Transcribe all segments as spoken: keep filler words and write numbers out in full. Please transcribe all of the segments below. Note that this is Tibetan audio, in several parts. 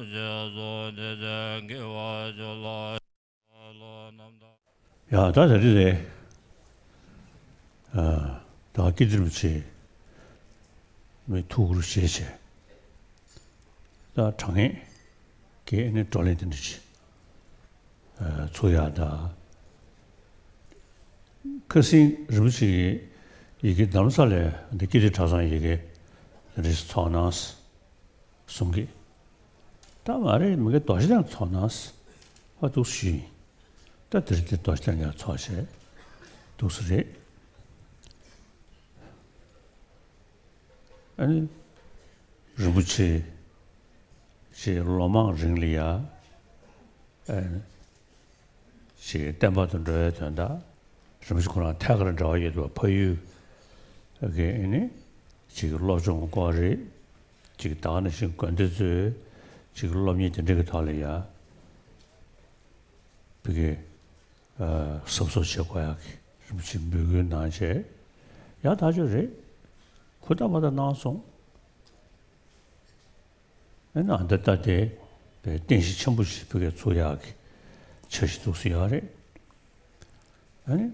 ཐུགས་རྗེས་གཟུངས་བསྡུས་བྱས་དགེ་བ་ཅི་ལོ། ཡ་ད་ད་རེད་རེད། ཨ་ད་ཀིརྟི་རིན་པོ་ཆེ་མི་ཐུགས་ཁུར་བཞེས་བྱས། ད་དྲང་ངེས་ཀྱི་ཨ་ནི་བགྲོ་གླེང་དེ་འདྲ་ཅིག་ཨ་ཚུགས་ཡག་ད། ཁ་སང་རིན་པོ་ཆེ་གིས་ཡི་གེ་རྡ་རམ་ས་ལའི་འདི་ཀིརྟི་གྲྭ་ཚང་ཡི་གེ་རེ་ཞིག་ཚོགས་གནང་གསུང་གི། ད་མ་རེད་མི་གེ་རྡོ་རྗེ་གདན་ཚོགས་གནང་ཧ་འདུག་ཞུས་ཡིན། ད་དེ་རིང་དེ་རྡོ་རྗེ་གདན་ཡང་ཚོགས་བྱས་འདུག་སེ་རེད། ཨ་ནི་རིན་པོ་ཆེ་ཞེས་ལོ་མང་རིང་ལ་ཡ། ཨ་ནི་ཞེས་བསྟན་པ་དུ་འགྲོ་བའི་དོན་དག་རིན་པོ་ཆེ་ཁོ་རང་ཐད་ཀར་འབྲེལ་བ་ཡོད་པའི་ཕ་ཡུལ་གྱི་ཨ་ནི་ཅིག་སློབ་སྦྱོང་སྐོར་རེད། ཅིག་ད་ག་ནང་བཞིན་དགོན་སྡེ་ཚོའི་ཅིག་སློབ་གཉེར་དེ་འདྲ་གི་ཐོག་ལ་ཡ། བི་གེ་ཨ་གཟབ་གཟབ་བྱེད་དགོས་ཡག་གི་རིན་པོ་ཆེས་འབོད་སྐུལ་གནང་བྱས། ཡག་ཐག་ཆོད་རེད། ཧུར་ཐག་པ་ཐག་གནང་སོང་། ཨ་ནི་ཨ་ད་ལྟ་དེ་བའི་རྟེན་གཞི་ཆེན་པོ་ཞིག་བི་གེ་ཚུགས་ཡག་གི་འཆར་གཞི་འདུག་སེ་ཡོད་རེད། ཨ་ནི།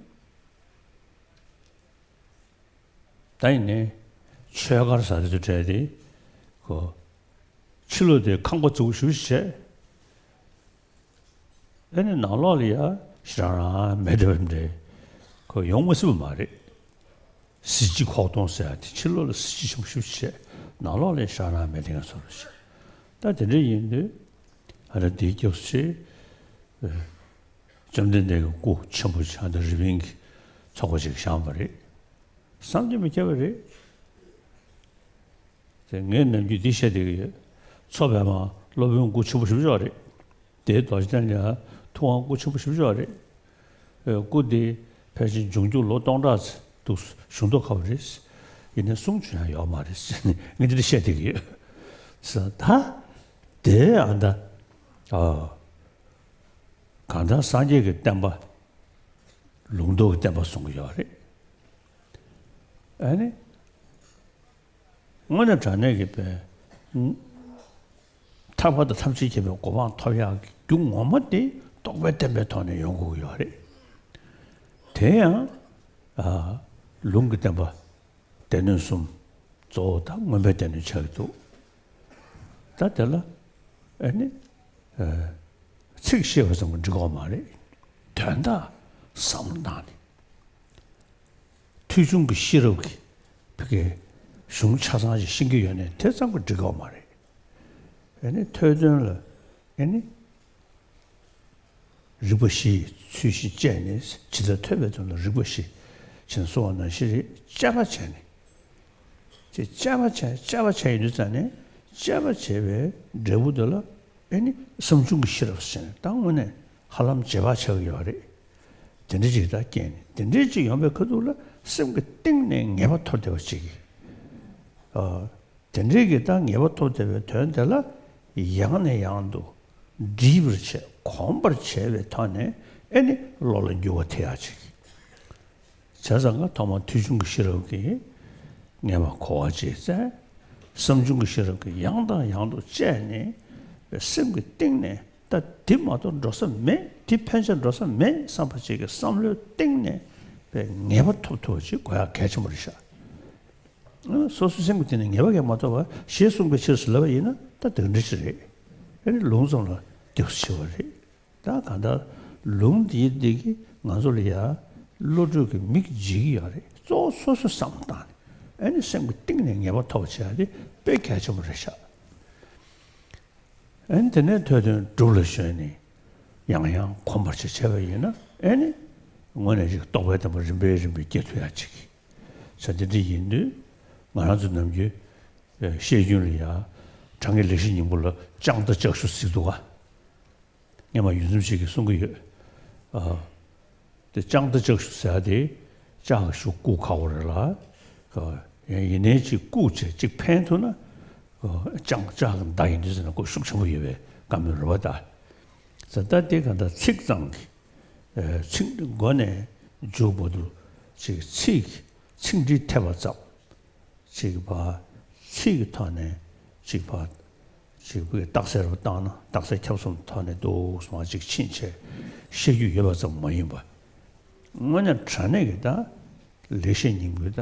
ད་ཡིན་ནའི་ཆོས་སྒར་ཟེར་དེ་ཚོ་གྲས་དེ་ཁོ་ཕྱི་ལོགས་དེ་ཁང་པ་བཙུགས་ཞུ་བྱས། ཨ་ནི་ནང་ལོགས་ལ་ཡ་ཞེ་དྲག་རང་མེད་དེ་འདྲ་ཁོ་ཡོང་མ་སྲིད་པ་མ་རེད། གཟི་བརྗིད་ཁོག་སྟོང་ཟེར་ཡ་དེ་ཕྱི་ལོགས་ལ་གཟི་བརྗིད་ཆེན་པོ་ཞེ་པོ་ཅིག་བྱས། ནང་ལོགས་ལ་ཡ་ཞེ་དྲག་རང་མེད་དེ་ཡང་བཟོ་རུ་བྱས། ད་དེ་འདྲ་ཡིན་དུས་ཨ་ར་དེའི་སྐྱབས་སུ་མཆི། བཅོམ་ལྡན་འདས་ཀྱི་སྐུ་ཆེན་པོ་ཅིག་ཨ་ད་རི་པིན་གྱི་ཚོགས་པ་ཅིག་བཞེངས་པ་རེད། བསམ་གྱིས་མི་ཁྱབ་པ་རེད། དེ་ངས་ནམ་རྒྱུན་འདི་བཤད་བསྡད་ཀྱི་ཡོད། མཚོ་པདྨ་སློབ་དཔོན་སྐུ་ཆེན་པོ་ཞེ་པོ་ཅིག་རེད། དེའི་རྡོ་རྗེ་གདན་ལ་ཐུབ་དབང་སྐུ་ཆེན་པོ་ཞེ་པོ་ཅིག་རེད། ཨེ་སྐུ་དེ་ཕལ་ཆེར་འབྱུང་འགྱུར་ལོ་སྟོང་ཕྲག་ཙམ་འདུག་བཞུགས་མདོག་ཁ་པོ་རེད། ཡིན་ནའི་གསུང་བྱུང་ཡང་ཡོད་མ་རེད་ཟེར་ནས་ངས་འདི་འདྲ་བཤད་བསྡད་ཀྱི་ཡོད། ཟེར་ད་དེ་ཨ་ད་ཨ་གང་ལྟར་སངས་རྒྱས་ཀྱི་བསྟན་པ་ལུང་རྟོགས་ཀྱི་བསྟན་པ་གསུང་གི་ཡོད་རེད། ཨ་ནི། དངོས་གནས་དྲང་གནས་ཀྱི་པའི། ཐར་པ་དང་ཐམས་ཅད་མཁྱེན་པའི་གོ་འཕང་ཐོབ་ཡག་གི་རྒྱུ་ངོ་མ་དེ་རྟོགས་པའི་བསྟན་པའི་ཐོག་ནས་ཡོང་དགོས་ཀྱི་ཡོད་རེད། དེ་ཡང་། ཨ། ལུང་གི་བསྟན་པ། སྡེ་སྣོད་གསུམ། གཙོ་བོ་དང་མངོན་པའི་སྡེ་སྣོད་ཆགས་ཀྱི་འདུག་ད་དེ་ལ། ཨ་ནི། ཨ། ཚིག་ཤེས་པ་ཙམ་གྱིས་འགྲིག་གི་མ་རེད། དོན་དག་བསམ་བློ་བཏང་ནས། ཐོས་བྱུང་གི་ཤེས་རབ་ཀྱི་བི་གའི་གཞུང་ཆ་ཚང་ཞིག་ཤེས་ཀྱི་ཡོད་ནའི་དེ་ཙམ་གྱིས་འགྲིག་གི་མ་རེད། ཨ་ནི་ཐོས་དོན་ལ་ཨ་ནི་རིགས་པ་བཞི་ཚུལ་བཞིན་དཔྱད་ནས་ཇི་ལྟར་ཐོས་པའི་དོན་ལ་རིགས་པ་བཞི་ཕྱིན་གསུང་བ་ནང་བཞིན་རེད། དཔྱད་པ་བྱས་ནས། དེ་དཔྱད་པ་བྱས་དཔྱད་པ་བྱས་ཡོང་དུས་ཙང་ནས་དཔྱད་པ་བྱས་པའི་འབྲས་བུ་དེ་ལ་ཨེ་ནི་བསམ་བྱུང་གི་ཤེས་རབ་ཟེར་ནས་ད་དངོས་གནས་ཧ་ལམ་རྗེས་དཔག་ཆགས་ཀྱི་ཡོད་རེད། དེ་འདྲ་ཅིག་ད་སྐྱེས་ནས་དེ་འདྲ་ཅིག་ཡོང་པའི་ཁ་ཐུག་ལ་སེམས་ཀྱི་གཏིང་ནས་ངེས་པ་ཐོབ་བསྡད་པ་ཅིག་གིས། ཨ། དེ་འདྲའི་གི་ད་ངེས་པ་ཐོབ་བསྡད་པའི་དོན་དེ་ལ་ཡང་ནས་ཡང་དུ་འདྲིས་པར་བྱས་གོམས་པར་བྱས་པའི་ཐོག་ནས་ཨེ་ནི་བློ་ལ་འགྱུར་བ་ཐེབས་ཡག་ཅིག་བྱས་ཙང་ང་ཐོག་མར་ཐོས་བྱུང་གི་ཤེས་རབ་ཀྱི་ ངེས་པ་གོ་བ་བྱས་ཚེ། བསམ་བྱུང་གི་ཤེས་རབ་ཀྱིས་ཡང་དང་ཡང་དུ་དཔྱད་ནས། སེམས་ཀྱི་གཏིང་ནས་ད་འདི་མ་གཏོགས་འགྲོ་ས་མེད། འདི་ཕན་ཆད་འགྲོ་ས་མེད་བསམ་པ་ཅིག་གི་བསམ་བློའི་གཏིང་ནས་ངེས་པ་ཐོབ་ཐུབ་པ་ཅིག་དགོས་ཡ་གལ་ཆེན་པོ་རེད་ཤག་སོ་སོའི་སེམས་ཀྱི་གཏིང་ནས་ངེས་པ་གང་མ་ཐོབ་པ་ཞེས་གསུངས་པའི་ཕྱིར་ཟེར་ལབ་པ་ཡིན་ན། ད་དེ་འདྲ་ཞིག་རེད། ཨ་ནི་ལུང་ཙམ་ལ་འདེབས་སུ་ཆེ་བ་རེད། ད་གང་ལྟར་ལུང་འདིའི་འདི་གིས་ང་ཚོ་ལ་ཡ་བློ་གྲོས་ཀྱི་མིག་འབྱེད་ཀྱི་ཡོད་རེད། གཙོ་བོ་སོ་སོས་བསམ་བློ་བཏང་ནས། ཨ་ནི་སེམས་ཀྱི་གཏིང་ནས་ངེས་པ་ཐོབ་པ་བྱེད་ཡ་དེ་དཔེ་གལ་ཆེན་པོ་རེད་ཤག་ཨ་ནི་དེ་ནས་ཐོས་དོན་སྒྲུབ་ལ་གཞོལ་ནས་ཡང་ཡང་གོམས་པར་བྱེད་བྱས་པ་ཡིན་ན། ཨ་ནི་དངོས་གནས་ཅིག་རྟོགས་པའི་བརྟན་པ་རིམ་པས་རིམ་པས་སྐྱེ་ཐུབ་ཡ་ཅིག་ས་དེ་འདྲ་ཡིན་དུས། ང་རང་ཚོ་ནམ་རྒྱུན་ཨེ་བཤད་རྒྱུན་ལ་ཡ། དྲང་ངེས་ལེགས་བཤད་སྙིང་པོ་ལ་ལྕགས་མདའ་ལྕགས་གཞུ་ཟེར་འདུག་ག་སྔོན་མ་ཡུལ་འཛོམས་ཅིག་གིས་གསུང་གི་ཡོད། ཨ། དེ་ལྕགས་མདའ་ལྕགས་གཞུ་ཟེར་ཡ་དེ་ལྕགས་ཀྱི་གཞུ་བཀོག་ཁག་པོ་རེད་ལ། ཨ། ཡིན་ནའི་ཅིག་བཀོག་བྱས་ཅིག་འཕེན་ཐུབ་ན། ཨ། ལྕགས་ལྕགས་ཀྱི་མདའ་ཡིན་དུས་ཟེར་ན་ཁོ་ཤུགས་ཆེན་པོ་ཡོད་པའི་བཀའ་མོལ་རེད་པ། ད་ད་ལྟ་དེ་ག་འདྲ་ཚིག་གཙང་གི་ཨ། ཚིག་འགོ་ནས་མཇུག་བར་དུ་ཅིག་ཚིག་ཚིག་འགྲེལ་ཐེབས་པ་ཙམ། ཅིག་ཕར་ཚིག་གི་ཐོག་ནས་ཅིག་ཕར་ཅིག་ཕར་རྟགས་གསལ་རུ་བཏང་ན། རྟགས་གསལ་ཁྱབ་གསུམ་ཐོག་ནས་འདུག་སེ་མར་ཅིག་ཕྱིན་བྱས་བཤད་རྒྱུ་ཡོད་པ་ཙམ་མ་ཡིན་པ། དངོས་གནས་དྲང་གནས་ཀྱི་ད་ལེགས་བཤད་སྙིང་པོའི་ད་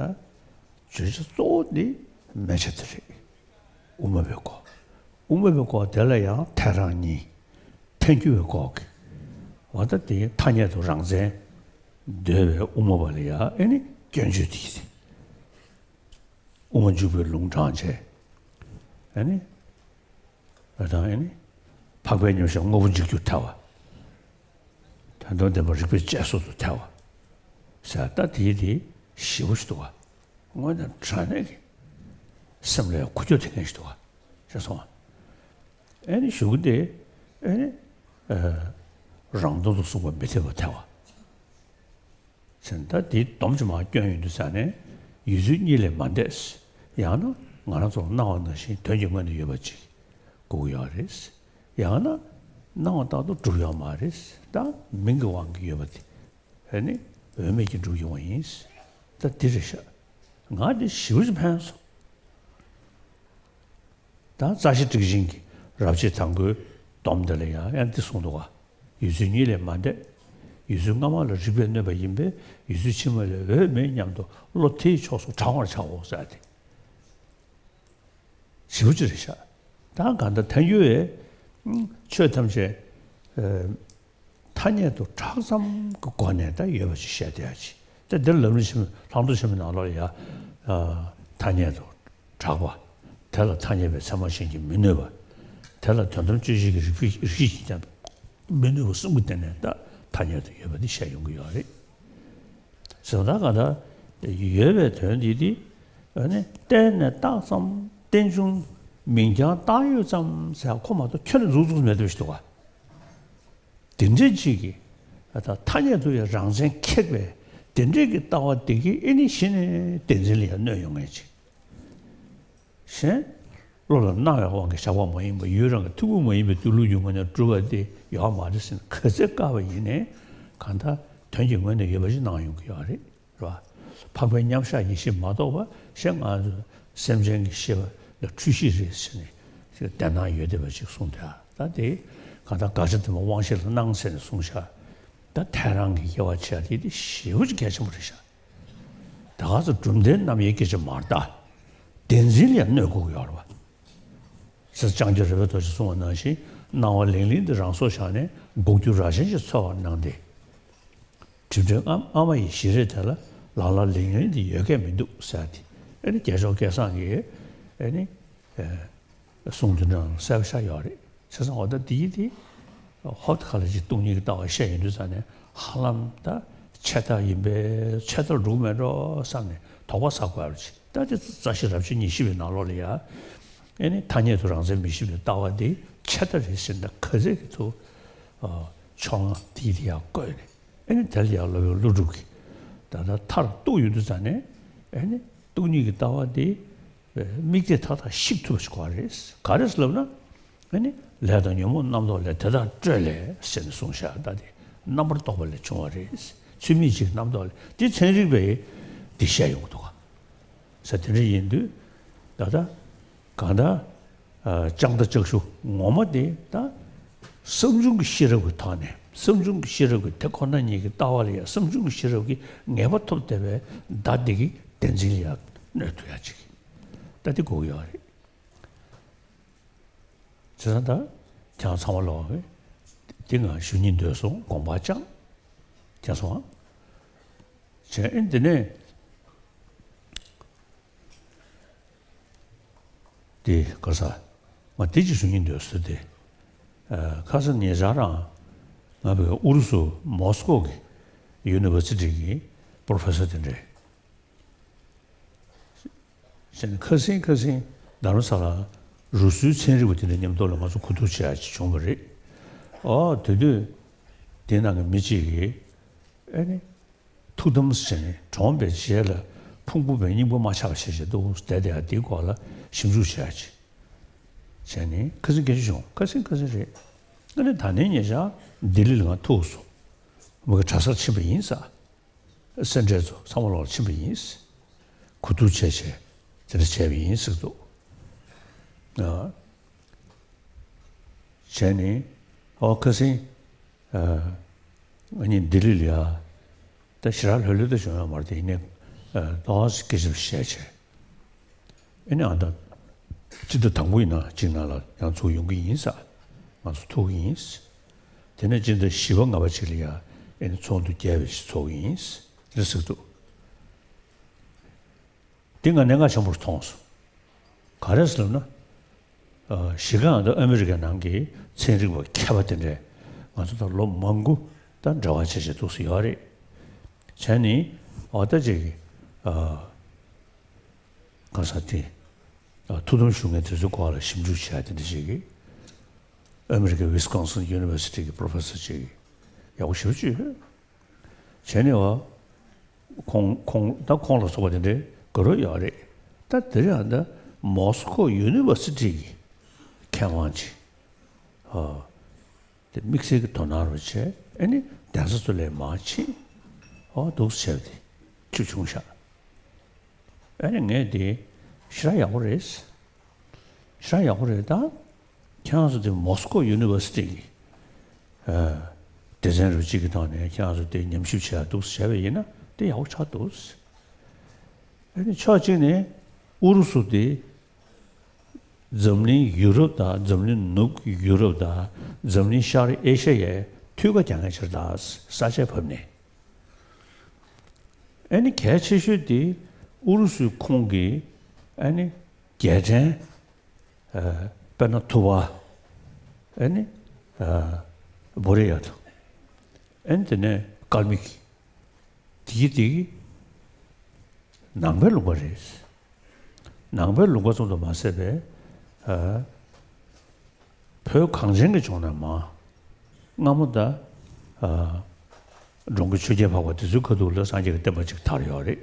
བརྗོད་བྱ་གཙོ་བོ་འདི་མན་ཆད་དེ་རེད། དབུ་མ་པའི་སྐོར། དབུ་མ་པའི་སྐོར་དེ་ལ་ཡང་ཐལ་རང་གཉིས། ཐལ་འགྱུར་བའི་སྐོར་གྱི། འོ་ད་དེ་ཐ་སྙད་དུ་རང་མཚན་འདོད་པའི་དབུ་མ་པ་ལ་ཡང་ཨེ་ནི་སྐྱོན་བརྗོད་དེ་ཡིན། དབུ་མ་འཇུག་པའི་ལུང་དྲངས་བྱས། ཨེ་ནི། ཨ་དང་ཨེ་ནི། འཕགས་པའི་མཉམ་གཞག་དངོས་པོ་འཇིག་རྒྱུར་ཐལ་བ། དོན་དམ་བདེན་པ་རིགས་པས་དཔྱད་བཟོད་དུ་ཐལ་བ། ཟེར་ད་དེ་དེ་ཞེ་པོ་ཞིག་འདུག་བ། དངོས་གནས་དྲང་གནས་ཀྱི་སེམས་ལ་འགུལ་སྐྱོད་ཐེབས་མཁན་ཞིག་འདུག་བ། ཤེས་སོང་བ། ཨེ་ནི་གཞུག་གུ་དེ་ཨེ་ནི། ཨ། རང་དོན་དུ་གསུངས་པ་མི་འཐད་པར་ཐལ་བ། ཟེར་ན་ད་དེའི་སྡོམ་ཅིག་མར་བསྐྱོན་ཡོང་དུས་ཙ་ནས། ཡུལ་ཚུལ་གཉིས་ལས་མ་འདས། ཡང་ན་ང་རང་ཚོར་སྣང་བ་ནང་བཞིན་དོན་གྱི་ངོས་ནས་ཡོད་པ་ཅིག་དགོས་ཀྱི་ཡོད་རེད། ཡང་ན་སྣང་བ་ལྟར་དུ་གྲུབ་ཡོད་མ་རེད། ད་མིང་གི་དབང་གིས་ཡོད་པ་དེ་ཨ་ནི་འོས་མེད་ཀྱིས་གྲུབ་ཡོང་བ་ཡིན། ད་འདི་རེད་ཤག་ང་འདི་ཞེ་པོ་ཅིག་ཕན་སོང་། ད་རྩ་ཤེ་ཊཱིཀ་ཆེན་གྱིས་རབ་བྱེད་དང་པོའི་སྡོམ་དེ་ལ་ཡང་ཡང་འདི་གསུངས་འདུག་ག་ཡུལ་ཚུལ་གཉིས་ལས་མ་འདས། ཡུལ་ཚུལ་སྔ་མ་ལ་རིགས་པས་གནོད་པ་ཡིན་པས། ཡུལ་ཚུལ་ཕྱི་མ་ལས་འོས་མེད་སྙམ་དུ་བློ་དེའི་ཕྱོགས་སུ་དྲང་བར་བྱའོ་ཟེར་ཏེ། ཞེ་པོ་ཅིག་རེད་ཤག་ད་གང་ལྟར་ཐལ་འགྱུར་བའི་ཆོས་ཐམས་ཅད་ཨ། ཐ་སྙད་དུ་གྲགས་ཙམ་གྱི་སྒོ་ནས་ད་ཡོད་པ་ཞིག་བཤད་བསྡད་ཡ་ཅིག་ད་འདིར་ལམ་རིམ་ཆེན་མོ་ལྷག་མཐོང་ཆེན་མོའི་ནང་ལོགས་ལ་ཡ། ཨ། ཐ་སྙད་དུ་གྲགས་པ། དེ་ལ་ཐ་སྙད་པའི་ཚད་མ་གཞན་གྱིས་མི་གནོད་པ། དེ་ལ་དོན་དམ་དཔྱོད་བྱེད་ཀྱི་རིགས་པས་རིགས་ཤེས་ཀྱིས་ཀྱང་མི་གནོད་པ་གསུམ་གྱི་སྟེང་ནས་ད་ཐ་སྙད་དུ་ཡོད་པ་འདི་བཤད་ཡོང་གི་ཡོད་རེད། ཟེར་བ་ད་ག་ད་ཡོད་པའི་དོན་འདི་དེ། ཨ་ནི་བསྟན་ནས་བཏགས་ཙམ། རྟེན་འབྱུང་མིང་རྐྱང་བཏགས་ཡོད་ཙམ་ཟེར་ཁོ་མ་གཏོགས་ཁྱོན་ནས་འཛུགས་འཛུགས་མེད་པ་ཞིག་འདུག་ག་དེ་འདྲའི་ཅིག་གིས་ད་ཐ་སྙད་དུ་ཡང་རང་མཚན་ཁེགས་པའི་དེ་འདྲའི་གི་ལྟ་བ་དེ་གིས་ཨེ་ནི་གཞི་ནས་བདེན་འཛིན་ལ་ཡང་གནོད་ཡོང་ངེས་ཅིག་གཞན་བློ་ལ་སྣང་བའི་དབང་གིས་བཞག་པ་མ་ཡིན་པ། ཡུལ་རང་གི་ཐུན་མོང་མ་ཡིན་པའི་སྡོད་ལུགས་ཀྱི་ངོས་ནས་གྲུབ་པ་དེ་ཡོད་མ་རེད་ཟེར་ནས་ག་ཚོད་བཀག་པ་ཡིན་ནའི། གང་ལྟར་དོན་གྱི་ངོས་ནས་ཡོད་པ་ཞིག་སྣང་ཡོང་གི་ཡོད་རེད། རེད་བ། འཕགས་པའི་མཉམ་གཞག་ཡེ་ཤེས་མ་གཏོགས་པ་གཞན་ང་ཚོ་སེམས་ཅན་གྱི་ཤེས་པ་ལ་འཁྲུལ་གཞི་རེད་ཟེར་ནས་བདེན་སྣང་ཡོད་བསྡད་པ་ཅིག་གསུངས་ཏེ། ད་དེ་གང་ལྟར་དགག་བྱ་བདེན་པ་དབང་ཤེས་ལ་སྣང་ཟེར་ནས་གསུངས་ཤག་ད་ཐལ་རང་གི་དབྱེ་བ་ཕྱེ་ཡ་དེ་དེ་ཞེ་པོ་ཅིག་གལ་ཆེན་པོ་རེད་ཤག་ད་ག་ཚོད་གྲུབ་མཐའི་རྣམ་དབྱེ་སྐད་ཆ་མ་རེད་ད། བདེན་འཛིན་ལ་ཡང་གནོད་དགོས་ཀྱི་ཡོད་རེད་བ། ཟེར་ལྕང་སྐྱ་རོལ་པའི་རྡོ་རྗེས་གསུངས་པ་ནང་བཞིན། སྣང་བ་ལིང་ལིང་འདི་རང་སོར་བཞག་ནས། འགུགས་རྒྱུ་རྭ་ཅན་ཞིག་འཚོལ་བར་སྣང་སྟེ། སྒྲིབ་སྒྲིབ་ཨ་ཨ་མ་ཡི་ཞལ་རས་དེ་ལ། ལག་ལ་ལིང་ལིང་འདི་ཡོད་སྐད་མི་འདུག་ཟེར་ཏེ། ཨེ་ནི་རྒྱལ་མཆོག་སྐལ་བཟང་གིས་ཨེ་ནི་ཨེ་གསུང་དེ་འདྲ་གསལ་པོ་ཆགས་ཡོད་རེད། བྱས་ཙང་འོ་ད་འདི་ཡི་དེ་ཧོབ་ཁ་ལ་ཅིག་སྟོང་ཉིད་ཀྱི་ལྟ་བ་བཤད་ཡོང་དུས་ཙ་ནས། ཧ་ལམ་ད་ཆད་ལྟ་ཡིན་པས། ཆད་ལྟར་འགྲོ་གི་མེད་འགྲོ་བསམ་ནས་དོགས་པ་ཟ་དགོས་པ་ཅིག་ད་དེ་རྩ་ཤེ་རབ་བྱེད་ཉེར་བཞི་པའི་ནང་ལོགས་ལ་ཡ། ཨེ་ནི་ཐ་སྙད་དུ་རང་མཚན་མི་ཤེས་པའི་ལྟ་བ་འདི་ཆད་ལྟ་རེད་ཟེར་ན་ག་ཚད་ཀྱི་ཐུག་ཨ། ཕྱོགས་སྔ་དེའི་དེ་ཡང་བཀོད་ནས། ཨེ་ནི་དེ་ལ་ཡང་སློབ་དཔོན་ཀླུ་སྒྲུབ་ཀྱིས་ད་ལྟ་མཐར་གཏུགས་ཡོང་དུས་ཙ་ནས། ཨེ་ནི་སྟོང་ཉིད་ཀྱི་ལྟ་བ་འདི་དམིགས་གཏད་མཐའ་དག་བཤིག་ཐུབ་པ་ཞིག་དགོས་རེད། ག་རེ་ཟེར་ལབ་ན། ཨེ་ནི་ལས་དང་ཉོན་མོངས་རྣམ་རྟོག་ལས། དེ་དག་སྤྲོས་ལས་ཟེར་ནས་གསུངས་ཤག་ད་དེ་རྣམ་པར་རྟོག་པ་ལས་བྱུང་བ་རེད། ཚུལ་མིན་གྱི་རྣམ་རྟོག་ལས། དེ་ཚན་རིག་པས་འདི་བཤད་ཡོང་གི་འདུག་ག་ཟེར་དེ་འདྲ་ཡིན་དུས། ད་ལྟ་གང་ལྟར་ཨ་ལྕགས་མདའ་ལྕགས་གཞུ་ངོ་མ་དེ་ད་བསམ་བྱུང་གི་ཤེས་རབ་ཀྱི་ཐོག་ནས། བསམ་བྱུང་གི་ཤེས་རབ་ཀྱི་དེ་ཁོ་ན་ཉིད་ཀྱི་ལྟ་བ་ལ་ཡང་བསམ་བྱུང་གི་ཤེས་རབ་ཀྱི་ངེས་པ་ཐོབ་བསྡད་པའི་མདའ་འདི་གི་བདེན་འཛིན་ལ་ཡང་གནོད་ཐུབ་ཡ་ཅིག་ད་དེ་དགོས་ཀྱི་ཡོད་རེད། བྱས་ཙང་ད་ཁྱེད་རང་ཚང་མ་ལོག་གི་འདི་ང་ཞུ་སྙིང་འདོད་སོང་། དགོངས་པ་བཅངས། ཁྱེད་སོང་། བྱས་ཨེ་འདི་ནས་འདི་ག་ས་ང་འདི་ཅིག་ཞུ་སྙིང་འདོད་སོང་། དེ་ཨ་ཁ་སང་ཉེ་ཆར་རང་ང་བའི་ཨུ་རུ་སུ་མོ་སི་ཀོ་གི་ཡུ་ནི་ཝར་སི་ཊི་གི་པོ་རོ་ཕེ་སར་དེ་འདྲས། གཞན་ཁ་སང་ཁ་སང་རྡ་རམ་ས་ལ་རུ་སུའི་ཚན་རིག་པ་དེ་འདྲ་མཉམ་དུ་ལ་ང་ཚོ་གོ་བསྡུར་བྱེད་ཡ་ཅིག་བྱུང་བ་རེད། ཨོ་དེ་དུས་དེ་ནང་གི་མི་གཅིག་གིས་ཨ་ནི་ཐུགས་དམ་བྱས་ནས་གྲོངས་པའི་རྗེས་ལ་ཕུང་པོ་བའི་སྙིང་པོ་མ་ཆགས་པ་བྱས་བྱས་འདུག་བསྡད་དེ་ཡ་དེའི་སྐོར་ལ་ཞིབ་འཇུག་བྱེད་ཡ་ཅིག་བྱས་ནས་ཁ་སང་སྐད་ཆ་བྱུང་། ཁ་སང་ཁ་སང་རེད། ཨ་ནི་ད་ནས་ཉེ་ཆར་ལྡི་ལི་ལ་ང་ཐུག་སོང་། མི་གི་གྲྭ་སར་ཕྱིན་པ་ཡིན་ས། སེ་འབྲས་ཚོ་ཚང་མ་ལོག་ཕྱིན་པ་ཡིན། གོ་བསྡུར་བྱས་བྱས་དེ་འདྲ་བྱས་པ་ཡིན་ཟེར་འདུག་ཨ། བྱས་ནས་ཨོ་ཁ་སང་ཨ་ང་གཉིས་ལྡི་ལི་ལ་ཡ་ད་ཞེ་དྲག་ལྷོད་ལྷོད་དུ་བྱུང་ཡོད་མ་རེད་དེ། ཡིན་ནའི་ཨ་ཏོག་ཙམ་སྐད་ཆ་བཤད་བྱས། ཨེ་ནི་ཨ་ད་སྤྱི་ཟླ་དང་པོ་ཡིན་ན་གཅིག་ནང་ལ་ཡང་ཚུར་ཡོང་གི་ཡིན་ས། ང་ཚོ་ཐུག་གི་ཡིན། དེ་ནས་སྤྱི་ཟླ་བཞི་པ་ལྔ་པ་ཅིག་ལ་ཡ་ཨེ་ནི་ཚོགས་འདུ་རྒྱས་པ་ཞིག་ཚོགས་ཀྱི་ཡིན་རེད་ཟེར་གྱི་འདུག་འདི་ང་གནད་འགག་ཆེན་པོར་མཐོང་སོང་། ག་རེ་ཟེར་ལབ་ན། ཨ་གཞི་རྐང་དང་ཨ་མི་རི་ཀའི་ནང་གི་ཚན་རིག་པ་མཁས་པ་དེ་འདྲས་ང་ཚོ་དང་ལོ་མང་པོ་དང་འབྲེལ་བ་བྱས་བྱས་འདུག་སེ་ཡོད་རེད། བྱས་ནས་ཨོ་ད་ཅིག་ཨ། གང་ཟག་དེ། ཨ་ཐུགས་དམ་བཞུགས་མཁན་དེ་ཚོའི་སྐོར་ལ་ཞིབ་འཇུག་བྱས་དེ་འདྲ་ཞིག་གིས། ཨ་མི་རི་ཀའི་ཝི་སི་ཀོན་སིན་ཡུ་ནི་ཝར་སི་ཊི་གི་པོ་རོ་ཕེ་སར་ཅིག་ཡག་པོ་ཞེ་པོ་ཅིག་ཡོད། བྱས་ནས་བ། ཁོང་ཁོང་ད་ཁོང་ལ་སོགས་པ་དེ་འདྲའི་དགའ་རབ་ཡོད་རེད། ད་དེ་རིང་ད་མོ་སི་ཀོ་ཡུ་ནི་ཝར་སི་ཊི་གི་མཁས་དབང་ཅིག་ཨ། དེ་དམིགས་བསལ་གྱི་དོ་སྣང་རུ་བྱས། ཨ་ནི་གདན་ས་ཚོ་ལ་མར་ཕྱིན། ཨོ་འདུག་སེ་བྱས་པ་དེ་ཅིག་བྱུང་ཤག་ཨ་ནི་ངས་དེ་ཞེ་དྲག་ཡག་པོ་རེད། ཞེ་དྲག་ཡག་པོ་རེད་ད། ཁྱེད་རང་ཚོ་དེ་མོ་སི་ཀོ་ཡུ་ནི་ཝར་སི་ཊི་གི་ཨ་སྡེ་ཚན་རུ་གཅིག་གི་ཐོག་ནས་ཁྱེད་རང་ཚོ་དེ་ཉམས་ཞིབ་བྱས་འདུག་སེ་བྱས་པ་ཡིན་ན་དེ་ཡག་པོ་ཆགས་འདུག་ཨ་ནི་ཕྱོགས་གཅིག་ནས་ཨུ་རུ་སུ་དེ། འཛམ་གླིང་ཡུ་རོབ་དང་འཛམ་གླིང་ནུབ་ཡུ་རོབ་དང་འཛམ་གླིང་ཤར་ཨེ་ཤ་ཡའི་མཐུད་ཀ་རྒྱག་མཁན་ཞིག་རེད་ད། ས་ཆ་བབས་ནས། ཨ་ནི་གལ་ཆེ་ཤོས་དེ་ཨུ་རུ་སུའི་ཁོངས་ཀྱི་ཨ་ནི་རྒྱལ་ཕྲན། ཨ་དཔེར་ན་ཐུ་བ། ཨ་ནི་ཨ་བོ་རེ་ཡ་དང་། ཨ་ནི་དེ་ནས་ཀར་མིག་དེ་གི་དེ་གི་ནང་པའི་ལུང་པ་རེད། ནང་པའི་ལུང་པ་ཙམ་དུ་མ་ཟད་པའི་ཨ་བོད་གངས་ཅན་གྱི་ལྗོངས་ནས་མར་སྔ་མོ་ད་ཨ་འགྲོ་མགོན་ཆོས་རྒྱལ་འཕགས་པ་དེ་ཚོའི་ཁ་ཐུག་ལ་སངས་རྒྱས་ཀྱི་བསྟན་པ་ཅིག་དར་ཡོད་རེད།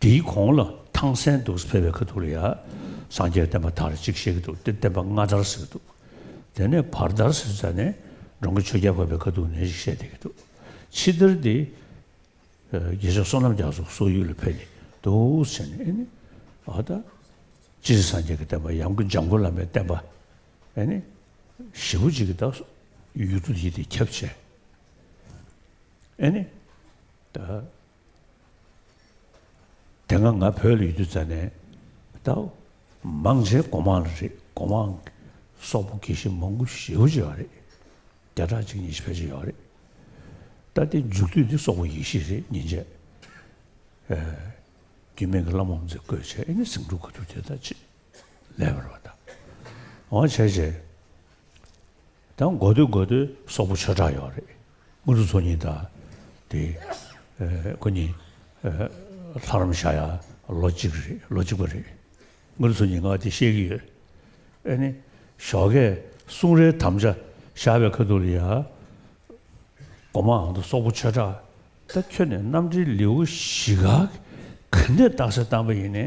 དེའི་གོང་ལ་ཐང་སན་དུ་ཕེབས་པའི་ཁ་ཐུག་ལ་ཡ་སངས་རྒྱས་བསྟན་པ་དར་ཅིག་བཤད་ཀྱི་འདུག་དེ་བསྟན་པ་སྔ་དར་ཟེར་གྱི་འདུག་དེ་ནས་བར་དར་ཟེར་ཙ་ནས་འགྲོ་མགོན་ཆོས་རྒྱལ་འཕགས་པའི་ཁ་ཐུག་ནས་ཅིག་བཤད་བསྡད་ཀྱི་འདུག་ཕྱི་དར་དེ་རྒྱལ་མཆོག་བསོད་ནམས་རྒྱ་མཚོ་སོག་ཡུལ་ལ་ཕེབས་ནས་འདུག་ཟེར་ནས་ཨ་ནི་ཨ་ད་སྤྱིར་སངས་རྒྱས་ཀྱི་བསྟན་པ་ཡང་སྒོས་འཇམ་མགོན་བླ་མའི་བསྟན་པ་ཨ་ནི་ཞེ་པོ་ཅིག་གི་ད་ཡུལ་གྲུ་དེ་དེ་ཁྱབ་བྱས་ཨ་ནི་ད། དེ་སྔ་ང་བོད་ལ་ཡོད་དུས་ཙ་ནས་ད་མང་ཆེ་སྒོ་མང་ལ་རེད། སྒོ་མང་སོག་པོ་དགེ་བཤེས་མང་པོ་ཞེ་པོ་ཅིག་ཡོད་རེད། བརྒྱ་ཕྲག་གཅིག་གཉིས་ཤིག་ཕལ་ཆེར་ཡོད་རེད། ད་དེ་མཇུག་སྡུད་འདི་སོག་པོ་ཡེ་ཤེས་རེད་ཉིན་བྱེད། རྒྱུད་སྨད་ཀྱི་བླ་མ་མཛད་བསྐོས་བྱས་ཨེ་ནི་ཟིང་འཁྲུག་ག་དུས་དེ་ད་ཅི་ལས་པར་བ་ད། འོ་བྱས་བྱས། ད་འགོ་སྟོད་འགོ་སྟོད་སོག་པོ་ཆོས་གྲགས་ཡོད་རེད། དངོས་གྲུབ་མཚོ་སྙིང་དང་། དེ། ཨེ་ཁོ་གཉིས། ཨེ་ལྷ་རམས་བཞག་ཡ་ལོ་གཅིག་རེད། ལོ་གཅིག་པ་རེད། དངོས་གྲུབ་མཚོ་སྙིང་ང་དེ་བཤད་ཀྱི་ཡོད། ཨེ་ནི། ཞོགས་ཀས་གསུང་རེའི་དམ་བཅའ་བཞག་པའི་ཁ་ཐུག་ལ་ཡ། སྒོ་མང་དང་སོག་པོ་ཆོས་གྲགས། ད་ཁྱོད་ནས་རྣམ་འགྲེལ་ལེའུ་བཞི་ག་ག་འདྲས་རྟགས་གསལ་བཏང་པ་ཡིན་ནའི་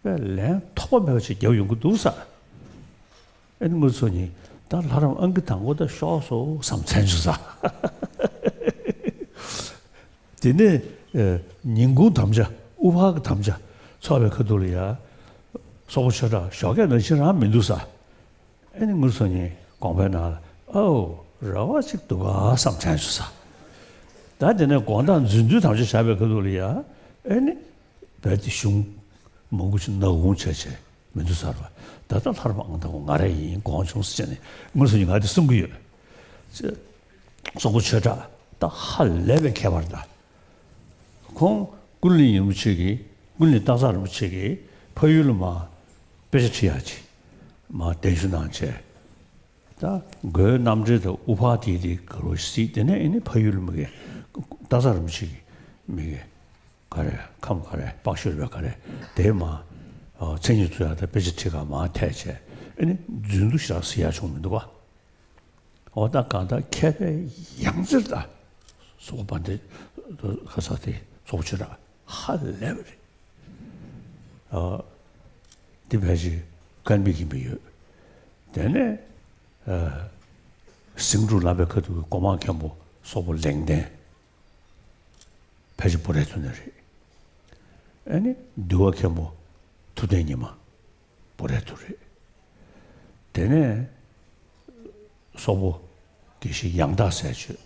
དཔེ་ལན་ཐོགས་པ་མེད་པ་ཞིག་རྒྱབ་ཡོང་གི་འདུག་ས། ཨེ་ནི་དངོས་གྲུབ་མཚོ་སྙིང་ད་ལྷ་རམས་ཨང་ཀི་དང་པོ་ད་ཤོར་སོང་བསམ་མཚན་བྱུང་ས། དེ་ནས་ཨེ་ཉིན་གུང་དམ་བཅའ་ དབུ་ཕར་གྱི་དམ་བཅའ་ཚོགས་པའི་ཁ་ཐུག་ལ་ཡ། སོག་པོ་ཆོས་གྲགས་ཞོགས་ཀས་ནང་བཞིན་རང་མི་འདུག་ས། ཨེ་ནི་ངུ་སོ་ཉིན་དགོངས་པའི་ནང་ལ་ཨའོ་རེ་བ་ཅིག་འདུག་ག་བསམ་དྲན་བྱུང་ས། ད་དེ་ནས་དགོང་དག་འཛིན་བདུད་དམ་བཅའ་བཞག་པའི་ཁ་ཐུག་ལ་ཡ། ཨེ་ནི་བལ་དེ་གཞུང་མང་པོ་ཞིག་ནག་ཁུང་བྱས་བྱས་མི་འདུག་ཟེར་བ། ད་ལྟ་ལྷ་རམས་ཨང་དང་པོ་ང་རང་ཡིན་དགོངས་བྱུང་ཟེར་ནས་ངུ་སོ་ཉིན་ང་དེ་གསུང་གི་ཡོད། སོག་པོ་ཆོས་གྲགས་ད་ཧ་ལས་པའི་མཁས་པ་རེད་ད། ཁོང་ཀུན་གླིང་རིན་པོ་ཆེ་གིས་ཀུན་གླིང་སྟག་ཚང་རིན་པོ་ཆེ་གིས་ཕ་ཡུལ་ལ་མར་དཔེ་ཆ་ཁྲིད་ཡག་ཅིག་མར་གདན་ཞུ་གནང་བྱས། ད་མགོའི་རྣམ་འགྲེལ་དང་དབུ་ཕར་དེ་དེ་ག་རེ་གཟིགས། དེ་ནས་ཨེ་ནི་ཕ་ཡུལ་ལ་མི་གི་སྟག་ཚང་རིན་པོ་ཆེ་གི་མི་གི་ག་རེ་ཁམས་ག་རེ་པག་ཤུལ་བས་ག་རེ་དེ་མར་མཚན་ཉིད་ཚུར་ཡག་ད་དཔེ་ཆ་ཁྲིད་ག་མར་ཐད་བྱས། ཨེ་ནི་རྫུན་དུ་ཞེ་དྲག་གཟིགས་ཡག་བྱུང་མི་འདུག་ག་འོ་ད་གང་ལྟར་མཁས་པའི་ཡང་རྩེར་ད་སོག་པོ་དཔལ་ལྡན་ཁ་ས་དེ་སོག་པོ་ཆོས་གྲགས་ཧ་ལས་པ་རེད། ཨ། འདི་ཕལ་ཆེར་ཀན་པི་ཡིན་པ་ཡོད། དེ་ནས་ཨ། ཟིང་འཁྲུག་ལགས་པའི་ཁ་ཐུག་གི་སྒོ་མང་མཁན་པོ་སོག་པོ་ལེགས་ལྡན་ཕལ་ཆེར་བོ་རའི་ཐུ་ནས་རེད། ཨ་ནི་འདུལ་བ་མཁན་པོ་ཐུབ་བསྟན་ཉི་མ་བོ་རའི་ཐུ་རེད། དེ་ནས་སོག་པོ་དགེ་བཤེས་ཡང་དག་ཟེར་ཆོས་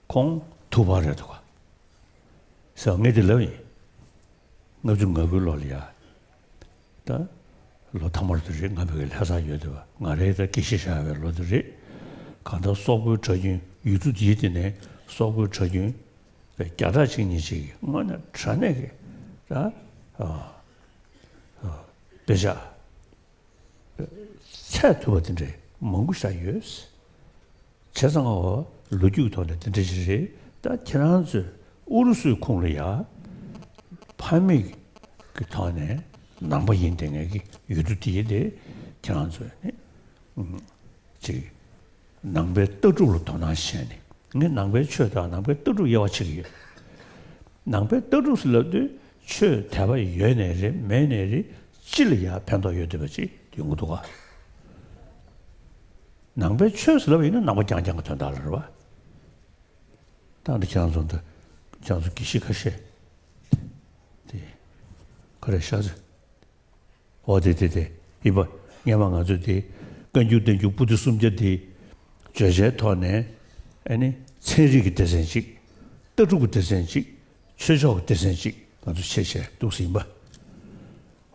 ཁོང་ཐུ་བ་རེད་འདུག་ག་ཟེར་ངས་དེ་ལབ་ཡིན། ལྔ་བཅུ་ང་དགུའི་ལོ་ལ་ཡ། ད་ལོ་ཐ་མར་དུ་རེད། ང་བོད་ཀྱི་ལྷ་སར་ཡོད་དུས་ང་རའི་ད་དགེ་བཤེས་བཞག་པའི་ལོ་དུ་རེད། གང་ལྟར་སོག་པོའི་གྲྭ་རྒྱུན་ཡུལ་གྲུ་འདིའི་སྟེང་ནས་སོག་པོའི་གྲྭ་རྒྱུན་བརྒྱ་ཕྲག་གཅིག་གཉིས་ཅིག་གི་དངོས་གནས་དྲང་གནས་ཀྱི་ད་ཨ་ཨ་དཔེ་ཆ་ཚད་ཐུབ་པ་དེ་འདྲའི་མང་པོ་ཞིག་ཡོད། བྱས་ཙང་ཨོ་ལོ་རྒྱུས་ཀྱི་ཐོག་ནས་དེ་འདྲ་ཞིག་རེད། ད་ཁྱེད་རང་ཚོས་ཨུ་རུ་སུའི་ཁོངས་ལ་ཡ་ཕ་མེས་ཀྱི་ཐོག་ནས་ནང་པ་ཡིན་བསྡད་མཁན་གྱི་ཡུལ་གྲུ་དེ་ཡིན་ཏེ། ཁྱེད་རང་ཚོས་ནི་ཨུམ་ཅིག་ནང་པའི་ལྟ་གྲུབ་ལ་དོ་སྣང་བྱས་ནས། ངས་ནང་པའི་ཆོས་དང་ནང་པའི་ལྟ་གྲུབ་དབྱེ་བ་ཕྱེ་གི་ཡོད། ནང་པའི་ལྟ་གྲུབ་ཟེར་ལབ་དུས་ཆོས་དད་པ་ཡོད་ནའི་རེད་མེད་ནའི་རེད། སྤྱི་ལ་ཡང་ཕན་ཐོགས་ཡོད་བསྡད་པ་ཅིག་ཡོང་གི་འདུག་ག་ནང་པའི་ཆོས་ཟེར་ལབ་པ་ཡིན་ན་ནང་པ་རྐྱང་རྐྱང་གི་དོན་དག་ལ་རེད་བ། ད་འདི་ཁྱེད་རང་ཚོ་འདི་ཁྱེད་རང་ཚོ་དགེ་བཤེས་ཁ་ཤས་དེ་ག་རེ་ཤ་ཚ། འོ་དེ་དེ་དེ་ཡིན་པ། སྔན་མ་ང་ཚོས་དེ་བཀའ་འགྱུར་བསྟན་འགྱུར་པོ་ཏི་སུམ་བརྒྱ་དེ་བརྗོད་བྱའི་ཐོག་ནས་ཨ་ནི་ཚན་རིག་གི་སྡེ་ཚན་གཅིག་ལྟ་གྲུབ་ཀྱི་སྡེ་ཚན་གཅིག་ཆོས་ཕྱོགས་ཀྱི་སྡེ་ཚན་གཅིག་ང་ཚོ་ཕྱེ་བྱས་འདུག་ཟིན་པ།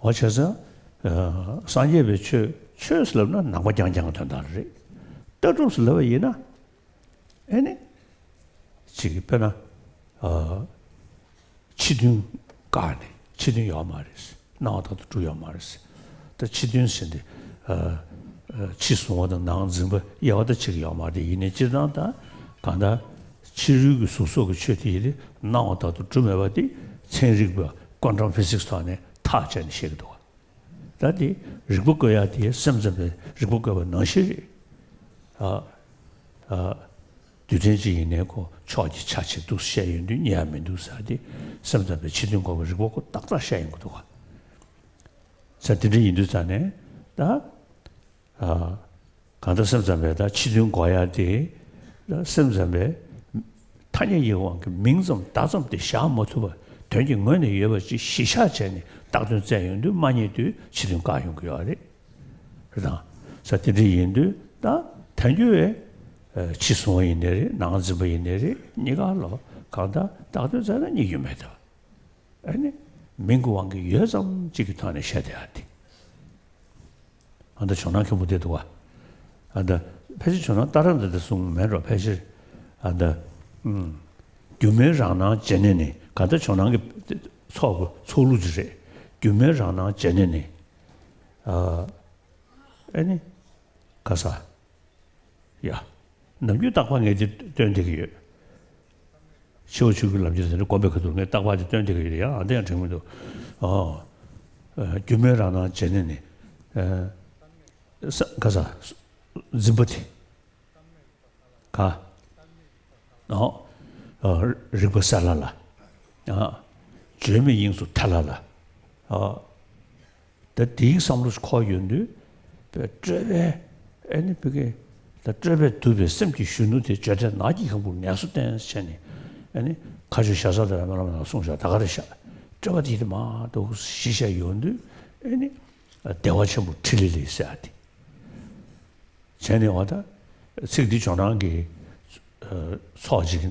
འོ་བྱས་ཙང་། ཨ། སངས་རྒྱས་པའི་ཆོས་ཆོས་ཟེར་ལབ་ན་ནང་པ་རྐྱང་རྐྱང་གི་དོན་དག་རེད། ལྟ་གྲུབ་ཟེར་ལབ་པ་ཡིན་ན། ཨེ་ནི། ཅིག་དཔེར་ན། ཨ། ཕྱི་དོན་བཀག་ནས་ཕྱི་དོན་ཡོད་མ་རེད། སྣང་བ་དག་ཏུ་གྲུབ་ཡོད་མ་རེད། ད་ཕྱི་དོན་ཟེར་ཏེ། ཨ། ཨ། ཕྱི་གཟུང་བ་དང་ནང་འཛིན་པ་དབྱེ་བ་ད་ཕྱེ་གི་ཡོད་མ་རེད། ཡིན་ནའི་སྤྱིར་བཏང་ད་གང་ལྟར་ཕྱི་རོལ་གྱི་གཟུགས་སོགས་ཀྱི་ཆོས་དེ་ཡིན་ཏེ་སྣང་བ་དག་ཏུ་གྲུབ་མེད་པ་དེ་ཚན་རིག་པ་ཀོན་ཊམ་ཕི་སིག་སི་ཐོག་ནས་ཐག་བཅད་ནས་བཤད་ཀྱི་འདུག་ད་དེ་རིག་པ་བཀོད་ཡག་དེ་སེམས་ཙམ་པའི་རིག་པ་བཀོད་པ་ནང་བཞིན་རེད། ཨ། ཨ། རྡུལ་ཕྲན་གཅིག་ཡིན་ནའི་ཁོ་ཕྱོགས་ཀྱི་ཆ་ཕྱེ་འདུག་བཤད་ཡོང་དུས་རྙེད་ཡག་མི་འདུག་ཟེར་ཏེ། སེམས་ཙམ་པའི་ཕྱི་དོན་འགོག་པའི་རིག་པ་ཁོ་ཏག་ཏག་བཤད་ཡོང་གི་འདུག་ག་ས་དེ་འདྲ་ཡིན་དུས་ཙང་ནས་ད། ཨ། གང་ལྟར་སེམས་ཙམ་པའི་ད་ཕྱི་དོན་འགོག་ཡག་དེ། ད་སེམས་ཙམ་པའི་ཐ་སྙད་དབྱེ་བའི་དབང་གིས་མིང་ཙམ་བརྡ་ཙམ་དེ་བཞག་མ་ཐུབ་པར་དོན་གྱི་ངོས་ནས་ཡོད་པ་ཅིག་གཞི་བཞག་བྱས་ནས་བཏགས་དོན་བཙལ་ཡོང་དུས་མ་རྙེད་དུས་ཕྱི་དོན་བཀག་ཡོང་གི་ཡོད་རེད། རེད་དང་། ས་དེ་འདྲ་ཡིན་དུས་ད་ཐལ་འགྱུར་བའི་ཕྱི་གཟུང་བ་ཡིན་ནའི་རེད། ནང་འཛིན་པ་ཡིན་ནའི་རེད། གཉིས་ཀ་ལ་གང་ལྟར་བཏགས་དོན་བཙལ་ན་རྙེད་རྒྱུ་མེད་དོ། ཨ་ནི་མིང་གི་དབང་གིས་ཡོད་ཙམ་གཅིག་གི་ཐོག་ནས་བཤད་བསྡད་ཡ་དེ། ཨ་ད་ཇོ་ནང་མཁན་པོ་དེ་འདུག་བ། ཨ་ད་ཕལ་ཆེར་ཇོ་ནང་ཏཱ་ར་ནཱ་ཐ་དེ་གསུངས་མེད་འགྲོ། ཕལ་ཆེར་ཨ་ད་ཨུམ། སྒྱུ་མའི་རང་སྣང་བྱས་ནས་ནི། ག་ད་ཇོ་ནང་གི་ཚོགས་ཀྱི་ཚོགས་ལུགས་ཅིག་རེད། སྒྱུ་མའི་རང་སྣང་བྱས་ནས་ནི། ཨ་ཨེ་ནི། ག་ས། ཡ། ནམ་རྒྱུན་རྟག་པར་ངས་འདི་སྟོན་བསྡད་ཀྱི་ཡོད། ཆེ་བ་ཆོས་ཀྱི་ལམ་ཁྱེར་དེ་འདྲ་སྒོམ་པའི་ཁ་ཐུག་ངས་རྟག་པར་འདི་སྟོན་བསྡད་ཀྱི་ཡོད། ཡང་ཨ་འདི་ཡང་དྲན་མི་འདུག་ཨོ། ཨ། སྒྱུ་མའི་རང་སྣང་བྱས་ནས་ནི། ཨ། ས་ག་ས། འཛིན་པ་དེ། ག་ཨོ། ཨ། རིག་པ་གསལ་ལ་ལ། ཨ། བརྗོད་མེད་དབྱིངས་སུ་ཐལ་ལ་ལ། ཨ། ད་དེའི་བསམ་བློ་ཞིག་འཁོར་ཡོང་དུས། པའི་སྤྲོས་པས། ཨེ་ནི་བི་ཀའི། ད་སྤྲོས་པས་དུབ་པའི་སེམས་ཀྱི་གཞོན་ནུ་དེ་བརྗོད་བྲལ་ནགས་ཀྱི་ཁང་བུར་ངལ་གསོ་བསྟེན་བྱས་ནས། ཨེ་ནི་མཁའ་སྤྱོད་ཞྭ་སར་དང་ར་མ་ལ་མ་ལ་གསུངས་བཞག་ད་ག་རེ་བཞག་དཔྲལ་བ་དེ་དེ་མ་གཏོགས་ཞིག་བཤད་ཡོང་དུས་ཨེ་ནི་བདེ་བ་ཆེན་པོ་ཕྲིན་ལས་ལས་ཟེར་ཡ་དེ། བྱས་ནས་འོ་ད་ཚིག་འདི་ཇོ་ནང་གི་ཚོགས་ཅིག་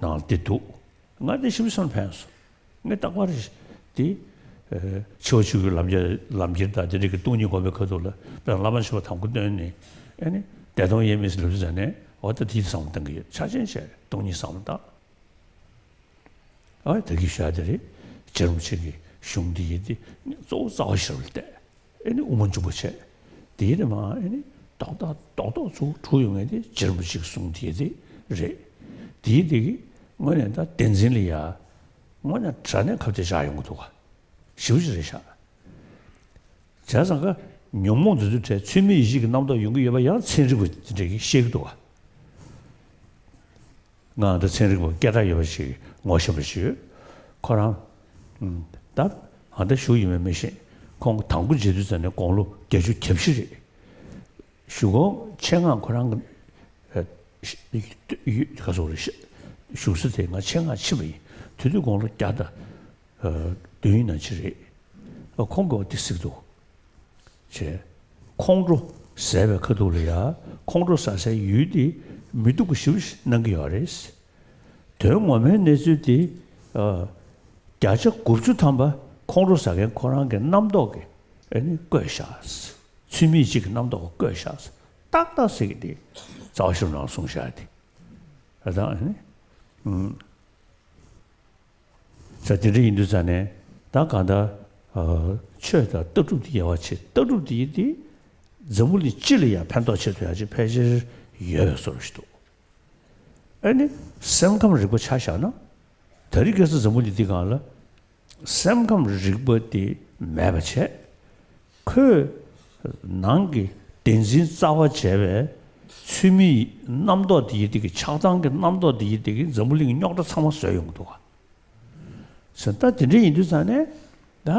ནང་འདི་འདུག་ང་འདི་ཞིབ་བསམ་ཕན་སོང་། ངས་རྟག་པར་འདི་འཆི་བ་ཆོས་ཀྱི་ལམ་ཁྱེར་ལམ་ཁྱེར་དང་དེ་འདྲ་གི་སྟོང་ཉིད་སྒོམ་པའི་ཁ་ཐུག་ལ་དཔེར་ན་བླ་མ་མཆོད་པ་དང་པོ་བཏོན་ནས་ཨེ་ནི་བདེ་སྟོང་དབྱེར་མེད་ལབ་ཙང་ནས་འོ་ད་དེའི་བསམ་བློ་གཏང་གི་ཡོད། ཆ་ཅན་བྱས་སྟོང་ཉིད་བསམ་བློ་བཏང་། ཨ་ད་གི་ཤ་དེ་རེད། རྗེ་རིན་པོ་ཆེ་གི་གཞུང་འདི་ཡི་དེ་གཙོ་བོ་རྩ་བ་ཤེས་རབ་ལ་བལྟས། ཨེ་ནི་དབུ་མ་འཇུག་པ་བྱས། དེའི་རེད་མ་ཨེ་ནི་རྡོག་རྡོག་རྡོག་རྡོག་ཚུར་གྲུབ་ཡོང་ངེས་དེ་རྗེ་རིན་པོ་ཆེ་གི་གསུང་དེ་དེ་རེད། དེའི་དེ་གི་དངོས་གནས་ད་བདེན་འཛིན་ལ་ཡ། དངོས་གནས་དྲང་གནས་ཁ་གཏད་བཞག་ཡོང་གི་འདུག་ག་ཞེ་པོ་ཅིག་རེད་ཤག་བྱས་ཙང་ཀ་ཉོན་མོངས་འདི་ཚོའི་གྲས་ཚུལ་མིན་ཡིད་བྱེད་ཀྱི་རྣམ་རྟོག་ཡོང་གི་ཡོད་པ་ཡང་ཚན་རིག་པ་འདི་འདྲས་ཀྱིས་བཤད་ཀྱི་འདུག་ག་ང་འདི་ཚན་རིག་པ་སྐད་གྲགས་ཡོད་པ་ཞིག་ངོ་ཤེས་པ་ཞིག་ཡོད། ཁོ་རང་ད་ང་ད་བཞུགས་ཡིན་མིན་མི་ཤེས། ཁོང་དང་པོ་མཇལ་དུས་ཙམ་ནས་དགུང་ལོ་བརྒྱད་ཅུ་གྱ་བཞི་རེད། གཞུག་གུ་ཆེད་མངགས་ཁོ་རང་གི་ག་ཚོད་རེད་བཞུགས་ས་དེ་ང་ཆེད་མངགས་ཕྱིན་པ་ཡིན། དེ་དུས་དགུང་ལོ་བརྒྱ་དང་བདུན་ཡིན་ན་ཅི་རེད། ཁོང་གིས་འོ་དེ་གཟིགས་འདུག་བྱས། ཁོང་ཁྲོ་ཟ་བའི་ཁ་ཐུག་ལ་ཡ་ཁོང་ཁྲོ་ཟ་སའི་ཡུལ་དེ་མི་སྡུག་པ་ཞེ་པོ་ཞིག་སྣང་གི་ཡོད་རེད། དོན་ངོ་མའི་གནས་ཚུལ་དེ་བརྒྱ་ཆ་དགུ་བཅུ་ཐམ་པ་ཁོང་ཁྲོ་ཟ་མཁན་ཁོ་རང་གི་རྣམ་རྟོག་གིས་ཨེ་ནི་བཀོད་བཞག་ཚུལ་མིན་གཅིག་གི་རྣམ་རྟོག་གིས་བཀོད་བཞག་ཏག་ཏག་ཟེར་གི་དེ་རྩ་བ་ཤེས་རབ་ནང་གསུངས་བཞག་དེ། ཨ་ད་ཨེ་ནི། ས་དེ་འདྲ་ཡིན་དུས་ཙང་ནས་ད་གང་ལྟར་ཆོས་དང་ལྟ་གྲུབ་དེ་དབྱེ་བ་ཕྱེ། ལྟ་གྲུབ་དེ་ཡིན་དེ་འཛམ་བུ་གླིང་སྤྱི་ལ་ཡང་ཕན་ཐོགས་བྱེད་ཐུབ་ཡག་ཅིག་ཕལ་ཆེར་ཡོད་པའི་བཟོ་འདྲ་ཞིག་འདུག་ཨ་ནི་སེམས་ཁམས་རིག་པ་ཆ་བཞག་ན་ད་རེས་ཁ་སང་འཛམ་བུ་གླིང་འདི་སྒང་ལ་སེམས་ཁམས་རིག་པ་དེ་མེད་པ་བྱས། ཁོས་ནང་གི་བདེན་འཛིན་རྩ་བ་བྱས་པའི་ཚུལ་མིན་རྣམ་རྟོག་དེ་ཡི་དེ་གི་ཆགས་སྡང་གི་རྣམ་རྟོག་དེ་ཡི་དེ་གི་འཛམ་བུ་གླིང་གི་རྙོག་དྲ་ཚང་མ་བཟོས་ཡོང་གི་འདུག་ག་ཟེར་ད་དེ་འདྲ་ཡིན་དུས་ཙང་ནས་ད་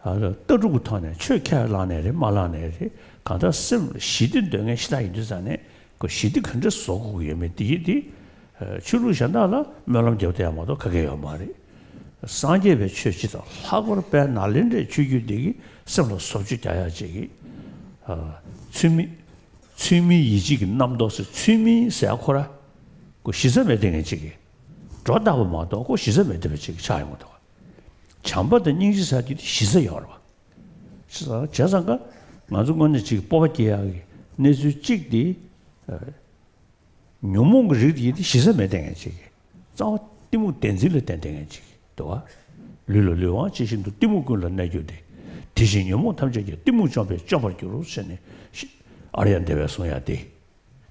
ལྟ་གྲུབ་ཀྱི་ཐོག་ནས་ཆོས་ཁས་བླངས་ནས་རེད་མ་བླངས་ནས་རེད། གང་ལྟར་སེམས་ལ་ཞི་བདེ་འདོད་མཁན་ཞེ་དྲག་ཡིན་དུས་ཙང་ནས་ཁོ་ཞི་བདེ་ག་འདྲ་བཟོ་དགོས་ཀྱི་ཡོད་མེད་དེ་ཡི་དེ་ཆོས་ལུགས་གཞན་དག་ལ་སྨོན་ལམ་རྒྱབ་བསྡད་ཡ་མ་གཏོགས་ག་གེ་ཡོད་མ་རེད། སངས་རྒྱས་པའི་ཆོས་སྤྱི་དང་ལྷག་པར་དཔལ་ནཱ་ལེནྡྲའི་ཆོས་བརྒྱུད་འདི་གིས་སེམས་ལ་བཟོ་བཅོས་རྒྱག་ཡག་ཅིག་གིས། ཚུལ་མིན། ཚུལ་མིན་ཡིད་བྱེད་ཀྱི་རྣམ་རྟོག་ཟེར་ཚུལ་མིན་ཟེར་ཡ་ཁོ་ར། ཁོ་གཞི་རྩ་མེད་བསྡད་མཁན་ཅིག་གིས། སྒྲོ་བཏགས་པ་མ་གཏོགས་ཁོ་གཞི་རྩ་མེད་བསྡད་པ་ཅིག་ཆགས་ཡོང་གི་འདུག་བྱམས་པ་དང་སྙིང་རྗེ་ཟེར་ཡ་དེ་གཞི་རྩ་ཡོད་རེད་བ། བྱས་ཙང་ཀ་ང་ཚོ་དངོས་གནས་ཅིག་སྤོབས་པ་སྐྱེ་ཡག་གི་གནས་ཚུལ་གཅིག་དེ། ཉོན་མོངས་ཀྱི་རིགས་དེ་ཡིན་དེ་གཞི་རྩ་མེད་བསྡད་མཁན་ཅིག་གིས། རྩ་བ་གཏི་མུག་བདེན་འཛིན་ལ་བརྟེན་བསྡད་མཁན་ཅིག་གིས་འདུག་བ། ལུས་ལ་ལུས་པའམ་ཇི་བཞིན་དུ་གཏི་མུག་ཀུན་ལ་གནས་གྱུར་ཏེ། དེ་བཞིན་ཉོན་མོངས་ཐམས་ཅད་ཀྱང་གཏི་མུག་བཅོམ་པས་བཅོམ་པར་འགྱུར་ཟེར་ནས་ཤི། ཨཱརྱ་དེ་བས་གསུང་ཡ་དེ།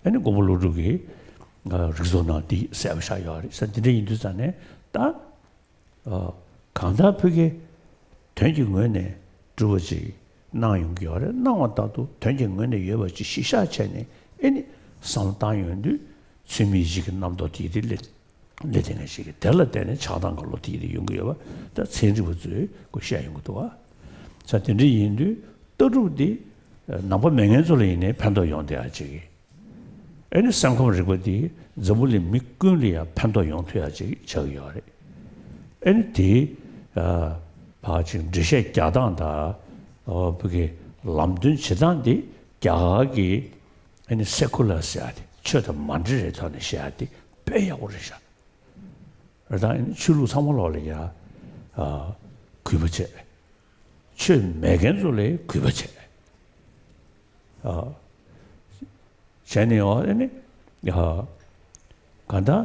ཨ་ནི་མགོན་པོ་ཀླུ་སྒྲུབ་ཀྱིས་རིགས་ཚོགས་ནང་དེ་གསལ་པོ་ཆགས་ཡོད་རེད་ཟེར་དེ་འདྲ་ཡིན་དུས་ཙང་ནས་ད། གང་ལྟར་ཕ་གིའི་དོན་གྱི་ངོས་ནས་སྒྲུབ་པ་ཅིག་གནང་ཡོང་གི་ཡོད་རེད། གནང་བ་ལྟར་དུ་དོན་གྱི་ངོས་ནས་ཡོད་པ་ཅིག་གཞི་བཞག་བྱས་ནས་ཨེ་ནི་བསམ་བློ་བཏང་ཡོང་དུས་ཚུལ་མིན་ཡིད་བྱེད་ཀྱི་རྣམ་རྟོག་དེ་དེ་སླེབས་སླེབས་བསྡད་མཁན་ཞིག་གིས་དེ་ལ་བརྟེན་ནས་ཆགས་སྡང་གི་བློ་དེ་དེ་ཡོང་གི་ཡོད་པ་ད་ཚན་རིག་པ་ཚོས་ཁོ་བཤད་ཡོང་གི་འདུག་བ། ས་དེ་འདྲ་ཡིན་དུས་ལྟ་གྲུབ་འདི་ནང་པ་མེད་མཁན་ཚོ་ལ་ཡིན་ནའི་ཕན་ཐོགས་ཡོང་བསྡད་ཡ་ཅིག་གིས། ཨེ་ནི་སེམས་ཁམས་རིག་པ་འདི་འཛམ་བུ་གླིང་མི་ཀུན་ལ་ཡང་ཕན་ཐོགས་ཡོང་ཐུབ་ཡ་ཅིག་ཆགས་ཀྱི་ཡོད་རེད། ཨེ་ནི་དེ་ཕར་ཅིག་འགྲེལ་བཤད་རྒྱག་སྟངས་དང་བོད་ཀྱི་ལམ་སྟོན་བྱེད་སྟངས་འདི་རྒྱ་གར་གྱི་ཨེ་ནི་སེ་ཀུ་ལར་ཟེར་ཡ་དེ་ཆོས་དང་མ་འདྲེས་པའི་ཐོག་ནས་བཤད་ཡ་དེ་དཔེ་ཡག་པོ་རེད་ཤག་རེད་ད་ཨེ་ནི་ཆོས་ལུགས་ཚང་མ་ལོག་ལ་ཡ་གུས་པ་བྱས། ཆོས་མེད་མཁན་ཚོ་ལ་གུས་པ་བྱས། བྱས་ནས་ཨ་ནི་གང་ལྟར་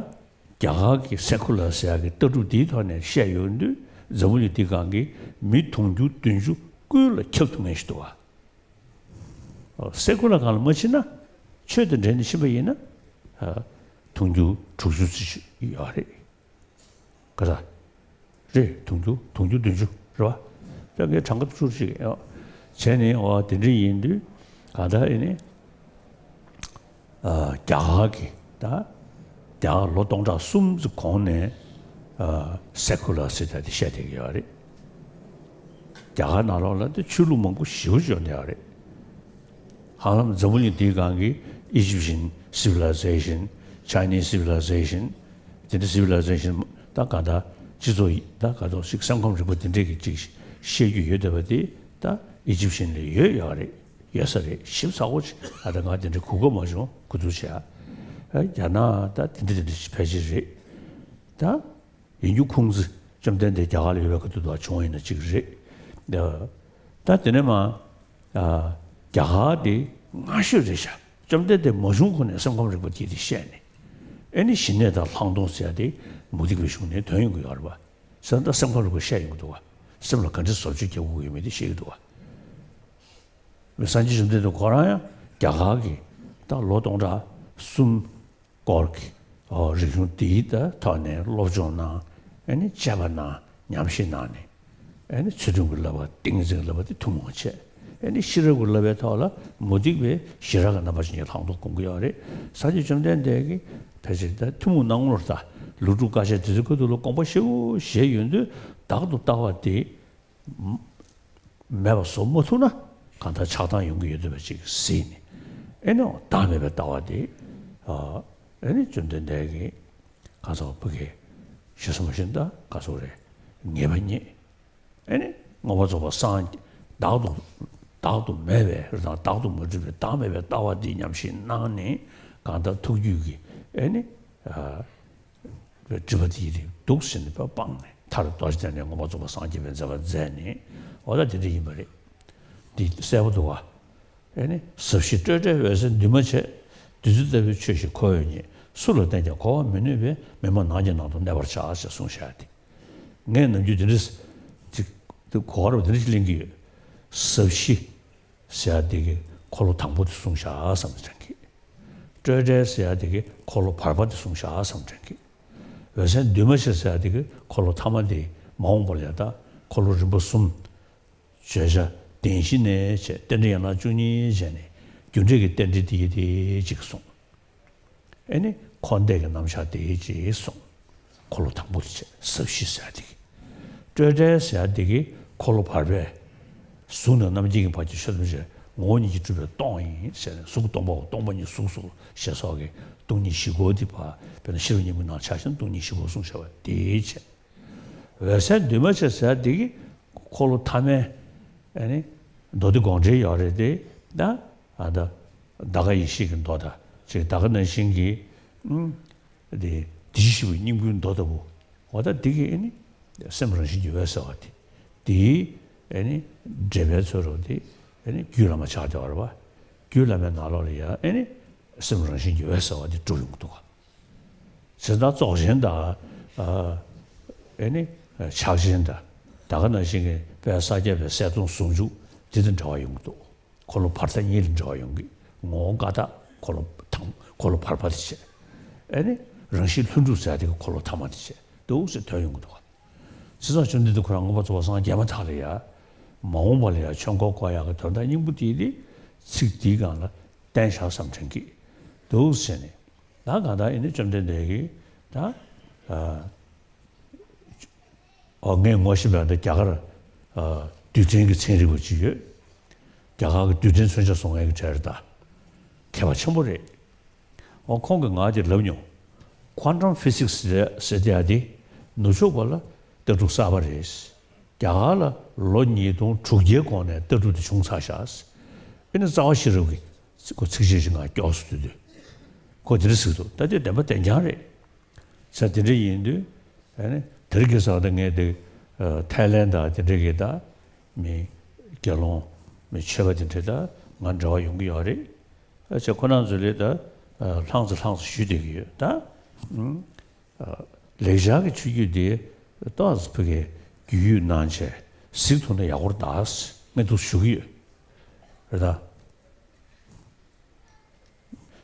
རྒྱ་གར་གྱི་སེ་ཀུ་ལར་ཟེར་ཡག་གི་ལྟ་གྲུབ་འདིའི་ཐོག་ནས་བཤད་ཡོང་དུས་འཛམ་བུ་གླིང་འདི་སྒང་གི་མི་དུང་ཕྱུར་བདུན་ཅུ་ཀུན་ལ་ཁྱབ་ཐུབ་མཁན་ཞིག་འདུག་བ། སེ་ཀུ་ལར་སྒང་ལ་མ་ཕྱིན་ན་ཆོས་དང་འབྲེལ་ནས་ཕྱིན་པ་ཡིན་ན་དུང་ཕྱུར་དྲུག་ཅུ་ཙམ་ཞིག་ཡོད་རེད། ག་ས། རེད་དུང་ཕྱུར་དུང་ཕྱུར་བདུན་ཅུ་རེད་བ། ད་ངས་གྲངས་ཀ་ཚུར་ཞིག་ཡོད། བྱས་ནས་འོ་དེ་འདྲ་ཡིན་དུས་ག་ད་ཨེ་ནི། རྒྱ་གར་གྱི་ད་རྒྱ་གར་ལོ་སྟོང་ཕྲག་གསུམ་ཙམ་གོང་ནས་སེ་ཀུ་ལར་ཟེར་ད་དེ་བཤད་བསྡད་ཀྱི་ཡོད་རེད། རྒྱ་གར་ནང་ལོགས་ལ་དེ་ཆོས་ལུགས་མང་པོ་ཞེ་པོ་ཅིག་ཡོད་བསྡད་ཡོད་རེད། ཧ་ལམ་འཛམ་བུ་གླིང་འདིའི་སྒང་གི་Egyptian civilization, Chinese civilization, དེ་འདྲ་civilization ད་གང་ལྟར་ སྤྱི་ཚོགས་ཡི་ད་ག་ཚོད་ཅིག་སེམས་ཁམས་རིག་པ་དེ་འདྲས་ཀྱི་ཅིག་བཤད་རྒྱུ་ཡོད་བསྡད་པ་དེ་ད་ཨི་ཇིབ་ཤན་ལ་ཡོད་ཡོད་རེད། ཡོད་ས་རེད། ཞིབ་ཚགས་པོ་ཅིག་ཨ་ད་ང་དེ་འདྲས་གོ་སྐབས་མ་བྱུང་གོ་ཐུག་བྱས། ཨ་རྒྱ་ནག་ད་དེ་འདྲས་དེ་འདྲས་ཕལ་ཆེར་རེད། ད་ཡིན་རྒྱུ་ཁུངས་བཙི་བཅོམ་ལྡན་འདས་རྒྱ་གར་ལ་ཡོད་པའི་ཁ་ཐུག་ཏུ་བྱུང་བ་ཡིན་ན་ཅིག་རེད། ད་དེ་ནས་མ་ཨ་རྒྱ་གར་དེ་སྔ་ཤོས་རེད་ཤག་བཅོམ་ལྡན་འདས་མ་བྱུང་གོང་ནས་སེམས་ཁམས་རིག་པ་དེ་དེ་བཤད་ནས། ཨེ་ནི་ཞི་གནས་དང་ལྷག་མཐོང་ཟེར་ཡ་དེ་མུ་སྟེགས་པའི་གཞུང་ནས་ཐོན་ཡོང་གི་ཡོད་རེད་པ། ཟེར་ན་ད་སེམས་ཁམས་རིག་པ་བཤད་ཡོང་གི་འདུག་བ། སེམས་ལ་ག་འདྲ་བཟོ་བཅོས་རྒྱག་དགོས་ཀྱི་ཡོད་མེད་དེ་བཤད་ཀྱི་འདུག་བ། སངས་རྒྱས་བཅོམ་ལྡན་འདས་ཁོ་རང་ཡང་རྒྱ་གར་གྱི་ད་ལོ་སྟོང་ཕྲག་གསུམ་སྐོར་གྱི་ཨོ་རིག་གཞུང་དེའི་ད་ཐོག་ནས་སློབ་སྦྱོང་གནང་། ཨེ་ནི་དཔྱད་པ་གནང་། ཉམས་ཞིབ་གནང་ནས། ཨེ་ནི་ཚུལ་ཁྲིམས་ཀྱི་བསླབ་པ་ཏིང་འཛིན་གྱི་བསླབ་པ་དེ་ཐུན་མོང་བྱས། ཨེ་ནི་ཤེས་རབ་ཀྱི་བསླབ་པའི་ཐོག་ལ་མུ་སྟེགས་པའི་ཞི་རགས་ཀྱི་རྣམ་པ་ཅན་གྱི་ལྷག་མཐོང་སྒོམ་གྱི་ཡོད་རེད། སངས་རྒྱས་བཅོམ་ལྡན་འདས་ཀྱིས་ཕལ་ཆེར་ད་ཐུན་མོང་སྣང་ངོར་ད་ལོ་དྲུག་དཀའ་སྤྱད་དེ་ཚོའི་ཁ་ཐུག་ལ་དགོངས་པ་ཞེ་པོ་བཞེས་ཡོང་དུས་བདག་ཏུ་ལྟ་བ་དེ་མེད་པ་བཟོ་མ་ཐུབ་ན་གང་ལྟར་ཆགས་སྡང་ཡོང་གི་ཡོད་འདུག་པ་ཅིག་གཟིགས་ནས། ཨེ་ནི་བདག་མེད་པའི་ལྟ་བ་དེ་ཨ་ཨེ་ནི་བཅོམ་ལྡན་འདས་ཀྱིས་ག་ཚོད་ཕ་གི་ཞེ་ས་མ་ཤེས་ད་ག་ཚོད་རེད། ངེས་པ་རྙེད། ཨེ་ནི་མངོན་པར་རྫོགས་པར་སངས་བདག་ཏུ་བདག་ཏུ་མེད་པའི་རང་བདག་ཏུ་མ་གྲུབ་པའི་བདག་མེད་པའི་ལྟ་བ་འདི་ཉམས་ཞིབ་གནང་ནས་གང་ལྟར་ཐུགས་རྒྱུད་ཀྱི་ཨེ་ནི་ཨ་སྒྲིབ་པ་འདི་ཡི་རིགས་འདུག་ཟེར་ནས་སྤངས་ནས་མཐར་རྡོ་རྗེ་གདན་ནས་མངོན་པར་རྫོགས་པར་སངས་རྒྱས་པའི་མཛད་པ་མཛད་ནས། འོ་ད་དེ་འདྲ་ཡིན་པ་རེད། འདི་གསལ་པོ་འདུག་བ། ཨེ་ནི་ཟབ་ཞི་སྤྲོས་བྲལ་འོད་གསལ་འདུས་མ་བྱས། བདུད་རྩི་ལྟ་བུའི་ཆོས་ཤིག་ཁོ་བོས་རྙེད། སུ་ལ་བསྟན་ཀྱང་གོ་བར་མི་ནུས་པས། མི་སྨྲ་ནགས་ཀྱི་ནང་དུ་གནས་པར་བྱ་ཞེས་གསུངས་བཞག་སྟེ། ངས་ནམ་རྒྱུན་དེ་འདྲ་ཅིག་དེ་གོ་བར་དེ་འདྲ་ཅིག་གླེང་གི་ཡོད། ཟབ་ཞི་ཟེར་ཡ་དེ་གི་འཁོར་ལོ་དང་པོ་དེ་གསུངས་བཞག་བསམ་དྲན་གི། སྤྲོས་བྲལ་ཟེར་ཡ་དེ་གི་འཁོར་ལོ་བར་པ་དེ་གསུངས་བཞག་བསམ་དྲན་གི། འོད་གསལ་འདུས་མ་བྱས་ཟེར་ཡ་དེ་གི་འཁོར་ལོ་ཐ་མ་དེ་མ་འོངས་པ་ལ་ཡ་ད་འཁོར་ལོ་རིམ་པ་གསུམ། བརྗོད་བྱ་བདེན་བཞི་ནས་བྱས་རྟེན་འབྲེལ་ཡན་ལག་བཅུ་གཉིས་བྱས་ནས་རྒྱུ་འབྲས་ཀྱི་རྟེན་འབྲེལ་དེ་ཡི་དེ་གཅིག་གསུངས། ཨེ་ནི་འཁོར་འདས་ཀྱི་རྣམ་གཞག་དེ་གཅིག་གསུངས། འཁོར་ལོ་དང་པོ་དེ་བྱས་ཟབ་ཞི་ཟེར་དེ་གི། སྤྲོས་བྲལ་ཟེར་དེ་གི་འཁོར་ལོ་བར་པས། གཟུགས་ནས་རྣམ་མཁྱེན་གྱི་བར་གྱི་ཆོས་ཐམས་ཅད་ངོ་བོ་ཉིད་ཀྱིས་གྲུབ་པའི་སྟོང་ཡིན་ཟེར་ནས། གཟུགས་སྟོང་པའོ། སྟོང་པ་ཉིད་གཟུགས་སོ་ཞེས་སོགས་ཀྱི་སྟོང་ཉིད་བཞི་པོ་དེ་ཕར་དཔེར་ན་ཤེས་རབ་སྙིང་པོའི་ནང་ཆ་བཞག་ན་སྟོང་ཉིད་བཞི་པོ་གསུངས་བཞག་པ་དེ་བྱས། འོད་གསལ་འདུས་མ་བྱས་ཟེར་དེ་གི་འཁོར་ལོ་ཐ་མའི་ཨ་ནི་མདོ་སྡེ་དགོངས་འགྲེལ་ཡོད་རེད་དེ། ད་ཨ་ད་འདའ་ཀ་ཡེ་ཤེས་ཀྱི་མདོ་དང་ཅིག་ད་ག་ནང་བཞིན་གྱི་ཨུམ་དེ་དེ་བཞི་པོའི་སྙིང་པོའི་མདོ་ལྟ་བུ། འོ་ད་དེ་གི་ཨ་ནི་སེམས་རང་བཞིན་གྱིས་འོད་གསལ་བ་དེ། དེའི་ཨ་ནི་འགྲེལ་པའི་ཚུལ་ལུགས་དེ་ཨ་ནི་རྒྱུད་བླ་མ་ཆགས་བསྡད་པ་རེད་པ། རྒྱུད་བླ་མའི་ནང་ལོགས་ལ་ཡང་ཨ་ནི་སེམས་རང་བཞིན་གྱིས་འོད་གསལ་བ་དེ་གྲུབ་ཡོང་གི་འདུག་ག། བྱས་ཙང་རྫོགས་ཆེན་དང་། ཨ་ཨེ་ནི་ཕྱག་ཆེན་དང་། ད་ག་ནང་བཞིན་གྱི་དཔལ་ས་སྐྱ་པའི་གསལ་སྟོང་ཟུང་འཇུག་དེ་དང་འབྲེལ་བ་ཡོང་གི་འདུག། འཁོར་ལོ་བར་དང་གཉིས་ལ་འབྲེལ་བ་ཡོང་གི། ངོ་བོ་ཀ་དག་འཁོར་ལོ་དང་འཁོར་ལོ་བར་པ་དེ་བྱས། ཨེ་ནི་རང་བཞིན་ལྷུན་གྲུབ་ཟེར་དེ་གི་འཁོར་ལོ་ཐ་མ་དེ་བྱས་འདུག་ཟེར་ཐོན་ཡོང་གི་འདུག་ག། བྱས་ཙང་བཅོམ་ལྡན་འདས་ཁོ་རང་མངོན་པར་རྫོགས་པར་སངས་རྒྱས་མ་ཐག་ལ་ཡ། མ་འོངས་པ་ལ་ཡ་ཆོས་འཁོར་བསྐོར་ཡག་གི་དོན་དག་སྙིང་པོ་དེ་དེ་ཚིག་དེའི་སྒང་ལ་བསྟན་བཞག་བསམ་དྲན་གྱི་འདུག་ཟེར་ནས། ད་གང་ལྟར་ཡིན་ན་བཅོམ་ལྡན་འདས་ཀྱིས་ད་ཨ་ཨོ་ངས་ངོ་ཤེས་པ་འདི་རྒྱ་གར་ཨ་རྡུལ་ཕྲན་གྱི་ཚན་རིག་པ་ཅིག་ཡོད། རྒྱ་གར་གྱི་རྡུལ་ཕྲན་མཚོན་ཆ་བཟོ་མཁན་གྱི་གྲས་རེད་ད། མཁས་པ་ཆེན་པོ་རེད། ཨོ་ཁོང་གིས་ང་དེ་ལབ་མྱོང་། Quantum Physics ཟེར་ཟེར་དེ་ཡ་དེ་ནུབ་ཕྱོགས་པ་ལ་ལྟ་གྲུབ་གསར་པ་རེད། རྒྱ་གར་ལ་ལོ་ཉིས་སྟོང་དྲུག་བརྒྱའི་གོང་ནས་ལྟ་གྲུབ་དེ་བྱུང་ཚར་ཤག། ཨེ་ནི་རྩ་བ་ཤེས་རབ་ཀྱི་ཁོ་ཚིགས་བཅད་ཅིག་ང་སྐྱོར་སོང་དུས་དུས། ཁོ་དེ་འདྲ་ཟེར་གྱི་འདུག། ད་དེ་བདེན་པ་བདེན་རྐྱང་རེད། ས་དེ་འདྲ་ཡིན་དུས། ཨེ་ནི་དེ་རིང་ཁ་སང་ད་ངས་དེ་ཨ་ཐའི་ལན་ད་དེ་འདྲ་གི་ད་མི་དགེ་སློང་མི་ཆོས་པ་དེ་འདྲ་ད་ང་འབྲེལ་བ་ཡོང་གི་ཡོད་རེད། ཨ་ཅེ་ཁོ་རང་ཚོ་ལས་ད་ཨ་ལྷང་ཙེ་ལྷང་ཙེ་ཞུས་བསྡད་ཀྱི་ཡོད་ད། ཨ་ལེགས་སྦྱར་གྱི་ཆོས་བརྒྱུད་འདི་ཏོག་ཙམ་ཕ་གིའི་རྒྱུས་ཡོད་གནང་བྱས་གཟིགས་ཐུབ་ན་ཡག་པོ་རེད་ད་ངས་འདུག་ཞུ་གི་ཡོད་རེད་ད།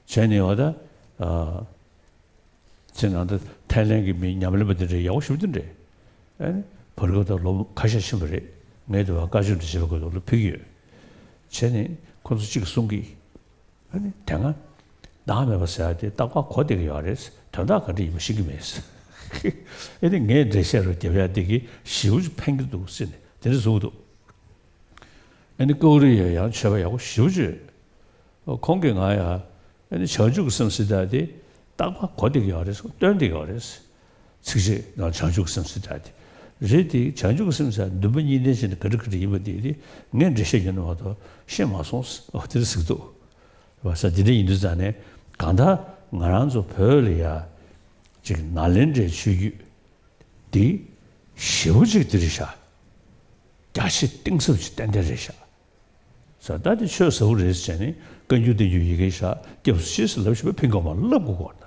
བྱས་ནས་འོ་ད། ཨ་ཚེ་ནང་ད་ཐའི་ལན་གྱི་མི་ཉམས་ལེན་པ་དེ་འདྲས་ཡག་པོ་ཞེ་པོ་དེ་འདྲས། ཨ་ནི་བར་སྐབས་ད་ལོ་ཁ་ཤས་ཕྱིན་པ་རེད། ངས་དེ་བ་བཀའ་ཆོས་འདི་བྱེད་པའི་སྐབས་སུ་ལ་ཕུལ་གྱི་ཡོད། བྱས་ནས་ཁོ་ཚོ་གཅིག་གསུང་གི། ཨ་ནི་དེ་སྔ་བདག་མེད་པ་ཟེར་ཡ་དེ་རྟག་པར་གོ་བསྡད་ཀྱི་ཡོད་རེད། དོན་དག་ག་འདྲ་ཡིན་པ་ཤེས་ཀྱི་མེད། ཨ་ནི་ངས་འགྲེལ་བཤད་རུ་རྒྱབ་ཡ་དེ་གིས་ཞེ་པོ་ཅིག་ཕན་གྱི་འདུག་ཟེར་ནས་དེ་འདྲ་གསུང་གི་འདུག། ཨ་ནི་ཀའུ་རི་ཡ་ཡང་ཆོས་པ་ཡག་པོ་ཞེ་པོ་ཅིག་ཡོད། ཁོང་གིས་ང་ཡ་ཨ་ནི་བྱང་ཆུབ་ཀྱི་སེམས་ཟེར་ཡ་དེ་རྟག་པར་གོ་བསྡད་ཀྱི་ཡོད་རེད། སྟོན་བསྡད་ཀྱི་ཡོད་རེད། ཚིགས་བཅད་ནང་བྱང་ཆུབ་ཀྱི་སེམས་ཟེར་ཡག་དེ་རེད། དེ་བྱང་ཆུབ་ཀྱི་སེམས་ཟེར་འདུན་པ་གཉིས་ལྡན་ཅན་དེ་ག་འདྲ་ག་འདྲ་ཡིན་པ་དེ་དེ་ངས་འགྲེལ་བཤད་རྒྱག་ནས་མ་གཏོགས་ཤེས་མ་སོང་། འོ་དེ་འདྲ་ཟེར་གྱི་འདུག་བ་ས། དེ་འདྲ་ཡིན་དུས་ཙང་ནས་གང་ལྟར་ང་རང་ཚོ་བོད་ལ་ཡ་ཅིག་ནཱ་ལེནྡྲའི་ཆོས་བརྒྱུད་འདི་ཞེ་པོ་ཅིག་འདི་རེད་ཤག་རྒྱ་ཆེ་གཏིང་ཟབ་ཅིག་ཏན་ཏན་རེད་ཤག་ས། ད་དེ་ཆོས་ཟབ་པོ་རེད་ཟེར་ནས་བཀའ་འགྱུར་བསྟན་འགྱུར་ཡི་གེ་ཤག་སྐྱབས་སུ་མཆི་ཟེར་ལབ་ཞིག་པ་ཕིང་གོ་མ་ལབ་དགོས་གོ་ན།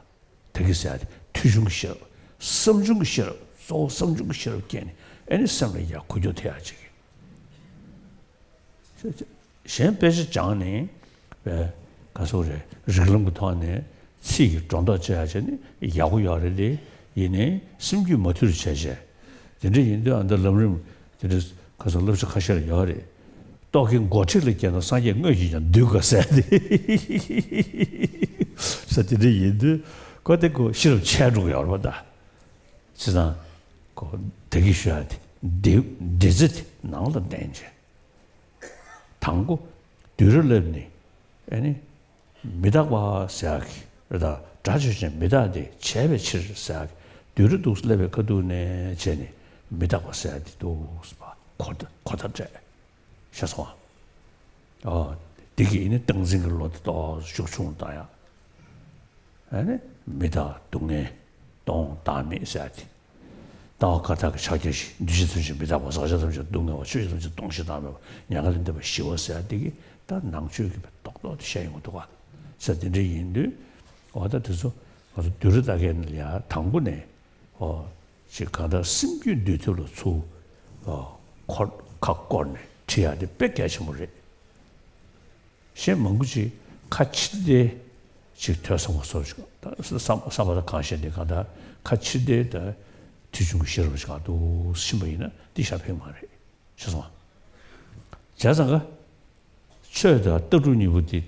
དེ་གི་ཟེར་ཡག་དེ་ཐོས་བྱུང་གི་ཤེས་རབ། བསམ་བྱུང་གི་ཤེས་རབ། གཙོ་བོ་བསམ་བྱུང་གི་ཤེས་རབ་སྐྱེས་ནས་ཨེ་ནི་སེམས་ལ་ཡ་འགུལ་སྐྱོད་ཐེབས་ཡག་ཅིག་གཞན་དཔེ་ཆ་སྦྱངས་ནས་པའི་ག་སོག་རེད། རིགས་ལམ་གྱི་ཐོག་ནས་ཚིག་གི་སྒྲོ་འདོགས་གཅོད་ཡག་བྱས་ནས་ཡག་པོ་ཡོད་རེད་དེ། ཡིན་ནའི་སེམས་རྒྱུད་མ་ཐུལ་བྱས་བྱས། དེ་འདྲ་ཡིན་དུས་ཨ་ད་ལམ་རིམ་དེ་འདྲ་ག་སོག་བསླབ་བྱ་ཁ་ཤས་ལ་ཡོད་རེད། རྟོག་གེ་མགོ་ཁྲིད་ལ་སྐྱེས་ན་སངས་རྒྱས་དངོས་ཀྱིས་ཀྱང་འདུལ་དགོས་ཟེར་ཏེ། ས་དེ་འདྲ་ཡིན་དུས་ཁོ་དེ་ཁོ་ཤེས་རབ་ཆད་འགྲོ་གི་ཡོད་རེད་པ་ད། བྱས་ཙང་ཁོ་དེ་གི་ཞུ་ཡག་དེ་འདི་འདི་ཚེ་དེ་ནང་ལ་བསྟན་བྱས། དང་པོ་བསྡུས་གྲྭ་བསླབས་ནས་ཨེ་ནི་མི་རྟག་པ་ཟེར་ཡག་གི་རེད་ད། སྒྲ་ཆོས་ཅན་མི་རྟག་སྟེ་བྱས་པའི་ཕྱིར་ཟེར་ཡག་གི་བསྡུས་གྲྭ་འདུག་སེ་བསླབ་པའི་ཁ་ཐུག་ནས་བྱས་ནས་མི་རྟག་པ་ཟེར་ཡག་དེ་འདུག་སེ་གོ་བརྡ་གོ་བརྡ་སྤྲད། ཤེས་སོང་ཨ། འདི་གིས་ནི་སྟངས་འཛིན་གྱི་བློ་དེ་ཏོག་ཙམ་ཤུགས་ཆུང་བཏང་ཡག་ཨ་ནི་མི་རྟག་སྡུག་བསྔལ་སྟོང་བདག་མེད་ཟེར་ཡག་དེ། ལྟ་བ་མཁའ་མཐའ་གི་ཕྱག་རྒྱ་བཞི། འདུས་བྱས་ཐམས་ཅད་མི་རྟག་པ། ཟག་བཅས་ཐམས་ཅད་སྡུག་བསྔལ་བ། ཆོས་ཅན་ཐམས་ཅད་སྟོང་ཞིང་བདག་མེད་པ། མྱ་ངན་ལས་འདས་པ་ཞི་བ་ཟེར་ཡག་འདི་གིས་ད་ནང་ཆོས་ཀྱི་རྡོག་རྡོག་དེ་བཤད་ཡོང་གི་འདུག་ག་ས། དེ་འདྲ་ཡིན་དུས་འོ་ད་དེ་ཚོ་ང་ཚོ་བསྡུས་གྲྭ་ལྟ་མཁན་ལ་ཡ་དང་པོ་ནས་འོ་ཅིག་གང་ལྟར་སེམས་རྒྱུད་འདུལ་ཐབས་ལ་ཚུར་འོ་འཁོར་ཁ་བསྐོར་ནས་ཁྲིད་ཡག་དེ་དཔེ་གལ་ཆེན་པོ་རེད། གཞན་མང་པོ་ཅིག་ཁ་ཕྱིར་བལྟས་ཅིག་ཐོས་བསམ་པ་སོགས་ཅིག་ད་བསམ་བསམ་པ་དང་གང་ཤེས་འདི་གང་ལྟར་ཁ་ཕྱིར་བལྟས་ད་ཐོས་བྱུང་གི་ཤེས་རབ་ཅིག་གང་འདུག་ཕྱིན་པ་ཡིན་ན་འདི་ཞེ་དྲག་ཕན་མ་རེད། ཤེས་སོང་ང་། བྱས་ཙང་ཀ་ཆོས་དང་ལྟ་གྲུབ་གཉིས་པོ་འདི་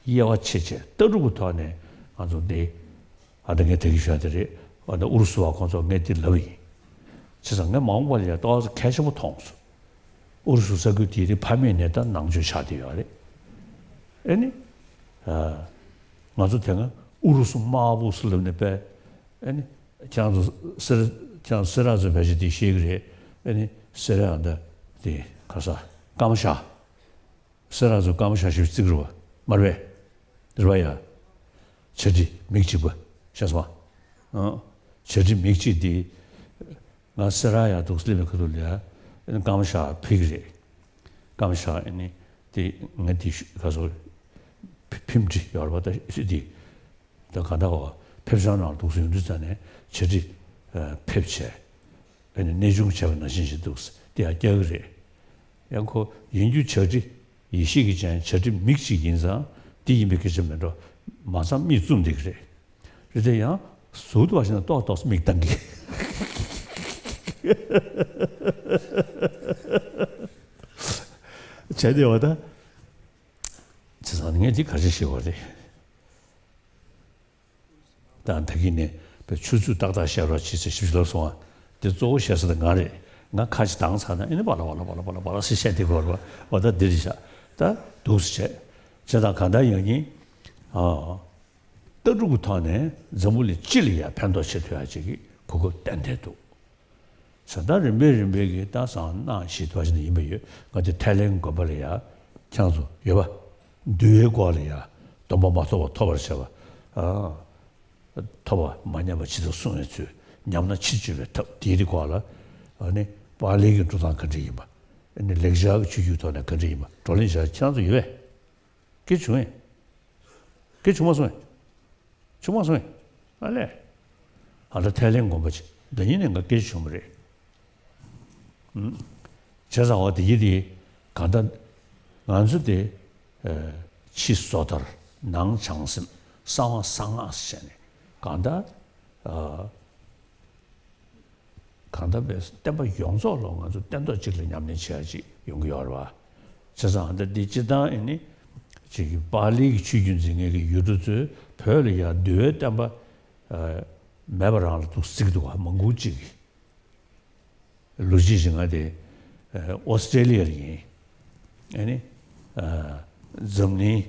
དབྱེ་བ་ཕྱེ་བྱས་ལྟ་གྲུབ་ཀྱི་ཐོག་ནས་ང་ཚོ་འདི་ཨ་ད་ངས་དེ་གི་ཞུ་ཡག་དེ་རེད། ཨ་ད་ཨུ་རུ་སུ་བ་ཁོང་ཚོ་ངས་འདི་ལབ་ཡིན། བྱས་ཙང་ངས་མ་འོངས་པ་ལ་ཡ་ཏོག་ཙམ་གལ་ཆེན་པོ་མཐོང་སོང་། ཨུ་རུ་སུ་ས་ཁུལ་དེའི་ཕ་མེས་ནས་ད་ནང་ཆོས་ཆགས་བསྡད་ཡོད་རེད། ཨེ་ནི། ང་ཚོ་དེ་སྔ་ཨུ་རུ་སུ་དམར་པོ་སུ་ལབ་ནས་པས། ཨེ་ནི། ཁྱེད་ཚོ་སེ་ར་ཁྱེད་ཚོ་སེ་ར་ཚོ་ཕལ་ཆེར་དེ་ཤེས་ཀྱི་རེད། ཨེ་ནི། སེ་ར་ཨ་ད་དེ་ག་ས་སྐམ་ཤ། སེ་ར་ཚོ་སྐམ་ཤ་ཞིག་བརྩི་གི་རེད་པ། མ་རེད་པས། རེད་པ་ཡ། བྱ་ཁྲི་མིག་གཅིག་པ། ཤེས་སོང་ཨ། བྱ་ཁྲི་མིག་གཅིག་དེ། ང་སེ་ར་ཡར་འདུག་སེ་སླེབས་པའི་ཁ་ཐུག་ལ་ཡ། སྐམ་ཤ་ཕུལ་གི་རེད། སྐམ་ཤ་ཨེ་ནི་དེ་ང་དེ་ཤུ་ག་སོ་ཕི་ཕིམ་ཁྲི་ཡོད་རེད་པ་ད་ཤི་དེ། ད་ག་ད་ག་ཕེབས་བྱང་ནང་འདུག་སེ་ཡོང་དུས་ཙ་ནས་བྱ་ཁྲི་ཕེབས་བྱས། ཨེ་ནི་གནས་ཆུང་བྱས་པ་ནང་བཞིན་ཞིག་འདུག་སེ་དེ་ཡང་རྒྱག་གི་རེད། ཡང་ཁོ་ཡིན་རྒྱུ་བྱ་ཁྲི་ཡེ་ཤེས་ཀྱི་སྤྱན། བྱ་ཁྲི་མིག་གཅིག་ཡིན་ཙང་འདི་ཡིན་པའི་སྐད་ཆ་མེད་འགྲོ། མ་ཚང་མིག་བཙུམ་བསྡད་ཀྱི་རེད། རེད་དེ་ཡང་ཟུར་དུ་བ་ཞིག་ན་ཏོག་ཏོག་མིག་བཏང་གི། བྱས་ཏེ་བ་ད། བྱས་ཙང་ངས་འདི་ག་རེ་ཞེས་པ་རེད། ད་ད་གིན་ནས་པའི་ཆུ་ཚོད་ཏག་ཏག་བཤད་རོགས་བྱེད་ཟེར་ཞིབ་ལབ་སོང་ང་། དེ་གཙོ་བོ་བཤད་ས་དེ་ང་རེད། ང་ཁ་ཅིག་བཏང་ཚར་ན་ཨེ་ནི་བ་ལ་བ་ལ་བ་ལ་བ་ལ་བ་ལ་ཟེར་བཤད་དེ་གོ་ར་བ་ད་འདི་རེད་ཤག་ད་འདུག་སེ་བྱས། བྱས་ཙང་གང་ལྟར་ཡང་ཡིན། ཨ། ལྟ་གྲུབ་ཀྱི་ཐོག་ནས་འཛམ་བུ་གླིང་སྤྱི་ལ་ཡང་ཕན་ཐོགས་བྱེད་ཐུབ་ཡག་ཅིག་གི་གོ་སྐབས་ཏན་ཏན་འདུག་ས་ད་རིམ་པས་རིམ་པས་ཀྱི་ད་སང་གནངས་ཤིག་ཐོག་ཞིག་ནས་ཡིན་པ་ཡོད། ང་དེ་ཐའི་ལེན་དགོན་པ་ལ་ཡ་ཁྱེད་ཚོ་ཡོད་པ། འདུལ་བའི་སྐོར་ལ་ཡ་སྡོམ་པ་མ་ཐོབ་པ་ཐོབ་པར་བྱ་བ། ཨ། ཐོབ་པ་མ་ཉམས་པ་ཇི་ལྟར་བསྲུང་བའི་ཚུལ། ཉམས་ན་ཕྱིར་བཅོས་པའི་ཐབས་དེའི་སྐོར་ལ། ཨ་ནི་པཱ་ལིའི་གི་འགྲོ་སྟངས་ག་འདྲ་ཡིན་པ། ཨ་ནི་ལེགས་སྦྱར་གྱི་ཆོས་བརྒྱུད་ཐོག་ནས་ག་འདྲ་ཡིན་པ་བགྲོ་གླེང་བྱ་ཁྱེད་ཚོ་ཡོད་པས། སྐད་བྱུང་ངས། སྐད་བྱུང་མ་སོང་ངས། བྱུང་མ་སོང་ངས། ཨ་ལས། ཨ་ད་ཐའི་ལེན་དགོན་པ་ཅིག་ད་ཡིན་ནས་ང་སྐད་བྱུང་བ་རེད། ཨུམ། བྱས་ཙང་འོ་དེ་ཡིན་དེ་གང་ལྟར་ང་ཚོ་དེ་ཕྱི་བཟོ་ལྟར་ནང་བྱང་སེམས་གསང་བ་གསང་སྔགས་ཟེར་ནས་གང་ལྟར། གང་ལྟར་བས་བསྟན་པ་ཡོངས་རྫོགས་ལ་ང་ཚོ་སྟན་ཐོག་གཅིག་ལ་ཉམས་ལེན་བྱེད་ཡ་ཅིག་ཡོང་གི་ཡོད་རེད་བ། བྱས་ཙང་ད་འདི་སྤྱིར་བཏང་ཨེ་ནི་ཅིག་གི་པཱ་ལིའི་གི་ཆོས་བརྒྱུད་འཛིན་མཁན་གྱི་ཡུལ་གྲུ་ཚོས་བོད་ལ་ཡ་འདུལ་བའི་བསྟན་པ་མེད་པ་རང་ལ་འདུག་བརྩི་གི་འདུག་བ། མང་པོ་ཅིག་གིས། ལོ་རྒྱུས་ཤིག་ང་དེ་ཨོ་སི་ཀྲེ་ལི་ཡ་ལ་ཡིན། ཨེ་ནི་འཛམ་གླིང་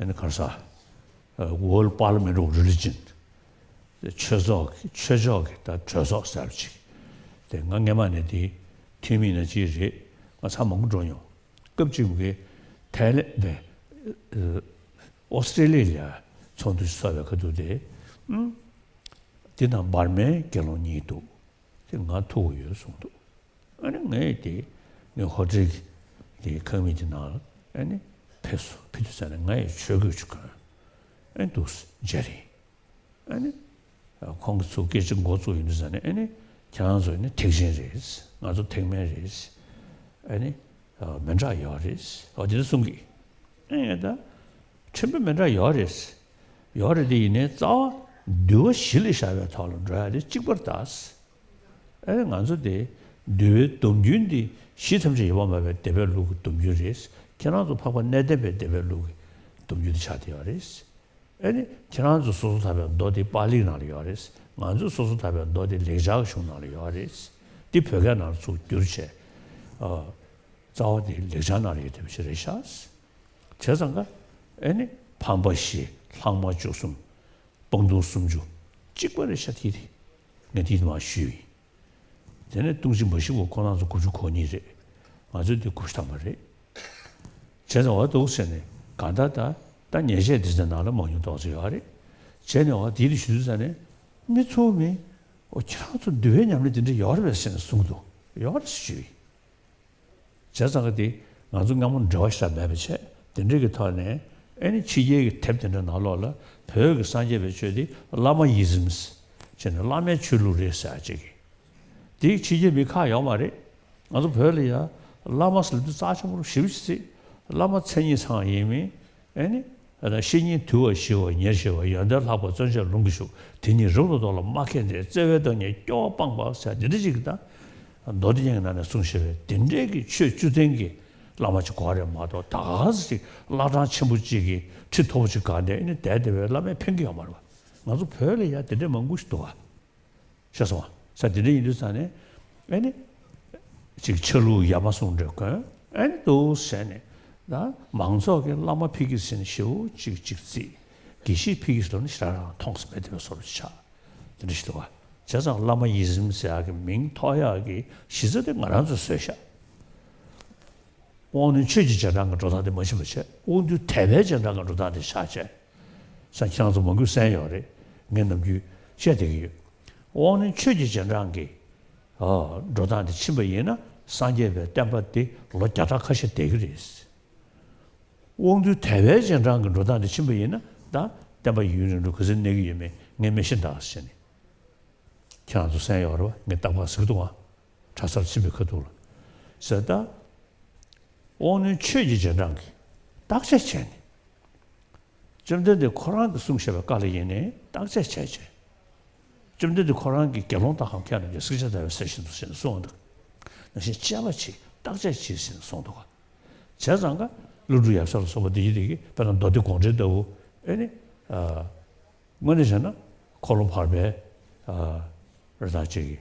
ཨེ་ནི་ག་རེ་ཟ། World Parliament of Religion། ཆོས་ཚོགས་ཀྱི་ཆོས་ཕྱོགས་ཀྱི་ད་གྲོས་ཚོགས་ཟེར་བ་ཅིག་དེ་ང་སྔས་མ་ནས་དེའི་འཐུས་མི་ན་ཅིག་རེད། ང་ཚང་མང་པོ་འགྲོ་མྱོང་། སྐབས་གཅིག་གི་ཐའི་ལེན་དེ་ཨོ་སི་ཀྲེ་ལི་ཡ་ལ་ཚོགས་འདུ་ཚོགས་པའི་ཁ་ཐུག་དེ་ཨུམ། འདི་ན་འབར་མའི་དགེ་སློང་གཉིས་འདུག་དེ་ང་ཐུག་གི་ཡོད་གསུངས་འདུག་ཨ་ནི་ངས་དེ་ངའི་ཧོ་ཊེལ་གྱི་དེ་ཁང་མིག་དེ་ནང་ལ་ཨ་ནི་ཕེབས་སོང་། ཕེབས་དུས་ཙ་ནས་ང་ཡི་ཆོས་གོས་ཅིག་གོན། ཨ་ནི་འདུག་མཇལ་རིང་། ཨ་ནི་ཁོང་གིས་ཚུར་སྐད་ཆ་འགོ་བཙུགས་ཡོང་དུས་ཙ་ནས་ཨ་ནི་ཁྱེད་རང་ཚོ་ནི་ཐེག་ཆེན་རེད། ང་ཚོ་ཐེག་དམན་རེད། ཨ་ནི་མི་འདྲ་ཡོད་རེད། འོ་དེ་འདྲ་གསུང་གི། ཨེ་ད། ཕྲན་བུ་མི་འདྲ་ཡོད་རེད། ཡོད་རེད་དེ་ཡིན་ནའི་རྩ་བ་འདུལ་བ་གཞི་ལ་བཞག་པའི་ཐོག་ལ་འགྲོ་ཡ་དེ་གཅིག་པ་རེད་ད། ཨེ་ང་ཚོ་དེ་འདུལ་བའི་སྡོམ་རྒྱུན་འདི་གཞི་ཐམས་ཅད་ཡོད་པར་སྨྲ་བའི་སྡེ་པའི་ལུགས་ཀྱི་སྡོམ་རྒྱུན་རེད། ཁྱེད་རང་ཚོ་འཕགས་པ་གནས་བརྟན་པའི་སྡེ་པའི་ལུགས་ཀྱི་སྡོམ་རྒྱུན་དེ་ཆགས་བསྡད་ཡོད་རེད། ཨེ་ནི་ཁྱེད་རང་ཚོ་སོ་སོ་ཐར་པའི་མདོ་དེ་པཱ་ལིའི་ནང་ལ་ཡོད་རེད། ང་ཚོ་སོ་སོ་ཐར་པའི་མདོ་དེ་ལེགས་སྦྱར་གྱི་གཞུང་ནང་ལ་ཡོད་རེད། འདི་བོད་སྐད་ནང་ལ་ཚུར་བསྒྱུར་བྱས། ཨ། རྩ་བ་དེ་ལེགས་སྦྱར་ནང་ལ་ཡོད་བསྡད་པ་ཞིག་རེད་ཤག་བྱས་ཙང་ཀ་ཨེ་ནི་ཕམ་པ་བཞི། ལྷག་མ་བཅུ་གསུམ། སྤང་ལྟུང་སུམ་ཅུ། གཅིག་པ་རེད་ཤག་དེ་དེ་ངས་དེ་མར་ཞུས་ཡིན། དེ་ནས་ལྟུང་བྱེད་མ་ཞིག་པོ་ཁོ་རང་ཚོ་དགུ་བཅུ་གོ་གཉིས་རེད། ང་ཚོས་དེ་དགུ་བཅུ་ཐམ་པ་རེད། བྱས་ཙང་འོ་འདུག་ཟེར་ནས་གང་ལྟར་ད་ད་ཉེས་ཆད་དེ་ཚོའི་ནང་ལ་མང་ཉུང་ཏོག་ཙམ་ཡོད་རེད། བྱས་ནས་འོ་དེ་དེ་ཞུ་དུས་ཙ་ནས་མི་ཚོ་མི་འོ་ཁྱེད་རང་ཚོ་འདུལ་བའི་ཉམས་ལེན་དེ་འདྲ་ཡོད་རེད་པས་ཟེར་ནས་གསུངས་འདུག་ཡོད་རེད་ཞུས། བྱས་ཙང་གི་དེ་ང་ཚོ་སྔ་མོ་འབྲེལ་བ་ཞིག་མེད་པ་བྱས། དེ་འདྲ་གི་ཐོག་ནས་ཨེ་ནི་ཕྱི་རྒྱལ་གྱི་དེབ་དེ་འདྲ་ནང་ལོགས་ལ་བོད་ཀྱི་སངས་རྒྱས་པའི་ཆོས་དེ་བླ་མ་ཡི་ཟིམ་ཟེར་ནས་བླ་མའི་ཆོས་ལུགས་རེད་ཟེར་ཡ་ཅིག་གི། དེ་ཕྱི་རྒྱལ་མི་ཁག་ཡོད་མ་རེད། ང་ཚོ་བོད་ལ་ཡ་བླ་མ་ཟེར་དུས་རྩ་ཆེན་པོ་ཞེ་པོ་ཅིག་བརྩི། བླ་མ་མཚན་ཉིད་ཚང་ཡིན་མིན། ཨེ་ནི། ཨ་ནི་བཤེས་གཉེན་དུལ་བ་ཞི་བ་ཉེར་ཞི་བ་ཡོན་ཏན་ལྷག་པ་བརྩོན་བཅས་ལུང་གིས་ཞུགས། དེ་ཉིད་རབ་ཏུ་རྟོགས་ལ་མ་མཁས་འདིར། བརྩེ་བའི་བདག་ཉིད་སྐྱོ་བ་སྤངས་པ་ཟེར་འདི་འདྲ་ཞིག་གི་ད། མདོ་སྡེ་རྒྱན་གྱི་ནང་ནས་གསུངས་བཞག་པའི་དེ་འདྲའི་གི་ཆོས་བཅུ་ལྡན་གྱི་བླ་མ་ཅིག་དགོས་རེད་མ་གཏོགས་ད་ག་ཟེ་ཅིག་བླ་བྲང་ཆེན་པོ་གཅིག་གི་ཁྲི་མཐོ་པོ་ཅིག་སྒང་ནས་ཨེ་ནི་བསྡད་བསྡད་པའི་བླ་མས་ཕན་གྱི་ཡོད་མ་རེད་པ། ང་ཚོ་བོད་ལ་ཡ་དེ་འདྲའི་མང་པོ་ཞིག་འདུག་པ། ཤེས་སོང་ང་། ས་དེ་འདྲ་ཡིན་དུས་ཙང་ནས་ཨེ་ནི། ཅིག་ཆ་ལུགས་ཡ་མ་ཟུང་འདྲ་གོན་ཨེ་ནི་འདུག་ཟེར་ནས། ད་མང་ཚོགས་ཀྱིས་བླ་མ་ཕ་གི་ཟེར་ནས་ཞེ་པོ་ཅིག་ཅིག་བརྩི། དགེ་བཤེས་ཕ་གི་ཟེར་ནས་ཞེ་དྲག་རང་མཐོང་ས་མེད་བསྡད་པའི་བཟོ་འདྲ་ཆགས། དེ་འདྲ་ཞིག་འདུག་པ། བྱས་ཙང་བླ་མ་ཡི་ཟིམ་ཟེར་ཡག་གི་མིང་ཐོགས་ཡག་གི་གཞི་རྩ་དེ་ང་རང་ཚོས་བཟོས་ཤག་དབང་རྣོན་ཆོས་ཀྱི་རྗེས་འབྲང་གི་འགྲོ་སྟངས་དེ་མ་ཕྱིན་པ་བྱས། དབང་རྟུལ་དད་པའི་རྗེས་འབྲང་གི་འགྲོ་སྟངས་དེ་ཆགས་བྱས། ས་ཁྱེད་རང་ཚོ་མང་པོས་གསན་ཡོད་རེད། ངས་ནམ་རྒྱུན་བཤད་བསྡད་ཀྱི་ཡོད། དབང་རྣོན་ཆོས་ཀྱི་རྗེས་འབྲང་གི་ཨ། འགྲོ་སྟངས་དེ་ཕྱིན་པ་ཡིན་ན་སངས་རྒྱས་པའི་བསྟན་པ་དེ་ལོ་བརྒྱ་ཕྲག་ཁ་ཤས་བསྡད་ཀྱི་རེད། དབང་རྟུལ་དད་པའི་རྗེས་འབྲང་གི་འགྲོ་སྟངས་དེ་ཕྱིན་པ་ཡིན་ན་ད་བསྟན་པ་ཡུན་རིང་པོ་ག་ཚོད་གནས་ཀྱི་ཡོད་མེད་ངས་མི་ཤེས་ད་ཟེར་ནས། ཁྱེད་རང་ཚོ་གསན་ཡོད་རེད་པ། ངས་རྟག་པར་ཟེར་གྱི་འདུག་ག་གྲྭ་སར་ཕྱིན་པའི་ཁ་ཐུག་ལ། ཟེར་ད། དབང་རྣོན་ཆོས་ཀྱི་རྗེས་འབྲང་གིས་བརྟག་དཔྱད་བྱས་ནས། བཅོམ་ལྡན་འདས་ཁོ་རང་གིས་གསུངས་བཞག་པའི་བཀའ་ལ་ཡིན་ནའི་བརྟག་དཔྱད་བྱས་བྱས། བཅོམ་ལྡན་འདས་ཁོ་རང་གིས་དགེ་སློང་དག་གམ་མཁས་རྣམས་ཀྱིས་བསྲེག་བཅད་བརྡར་བའི་གསེར་བཞིན་དུ་ཟེར་ནས་གསུངས་པ་འདུག་ནང་བཞིན་དཔྱད་པ་བྱེད་བརྟག་དཔྱད་བྱེད་ཟེར་ནས་གསུངས་འདུག་ག་བྱས་ཙང་ཀ་ཀླུ་སྒྲུབ་ཡབ་སྲས་ལ་སོགས་པ་འདི་ཡི་རིགས་ཀྱིས་དཔེར་ན་མདོ་སྡེ་དགོངས་འགྲེལ་ལྟ་བུ་ཨེ་ནི། དངོས་གནས་བྱས་ན་འཁོར་ལོ་བར་པའི་རི་དྭགས་ཅིག་གི་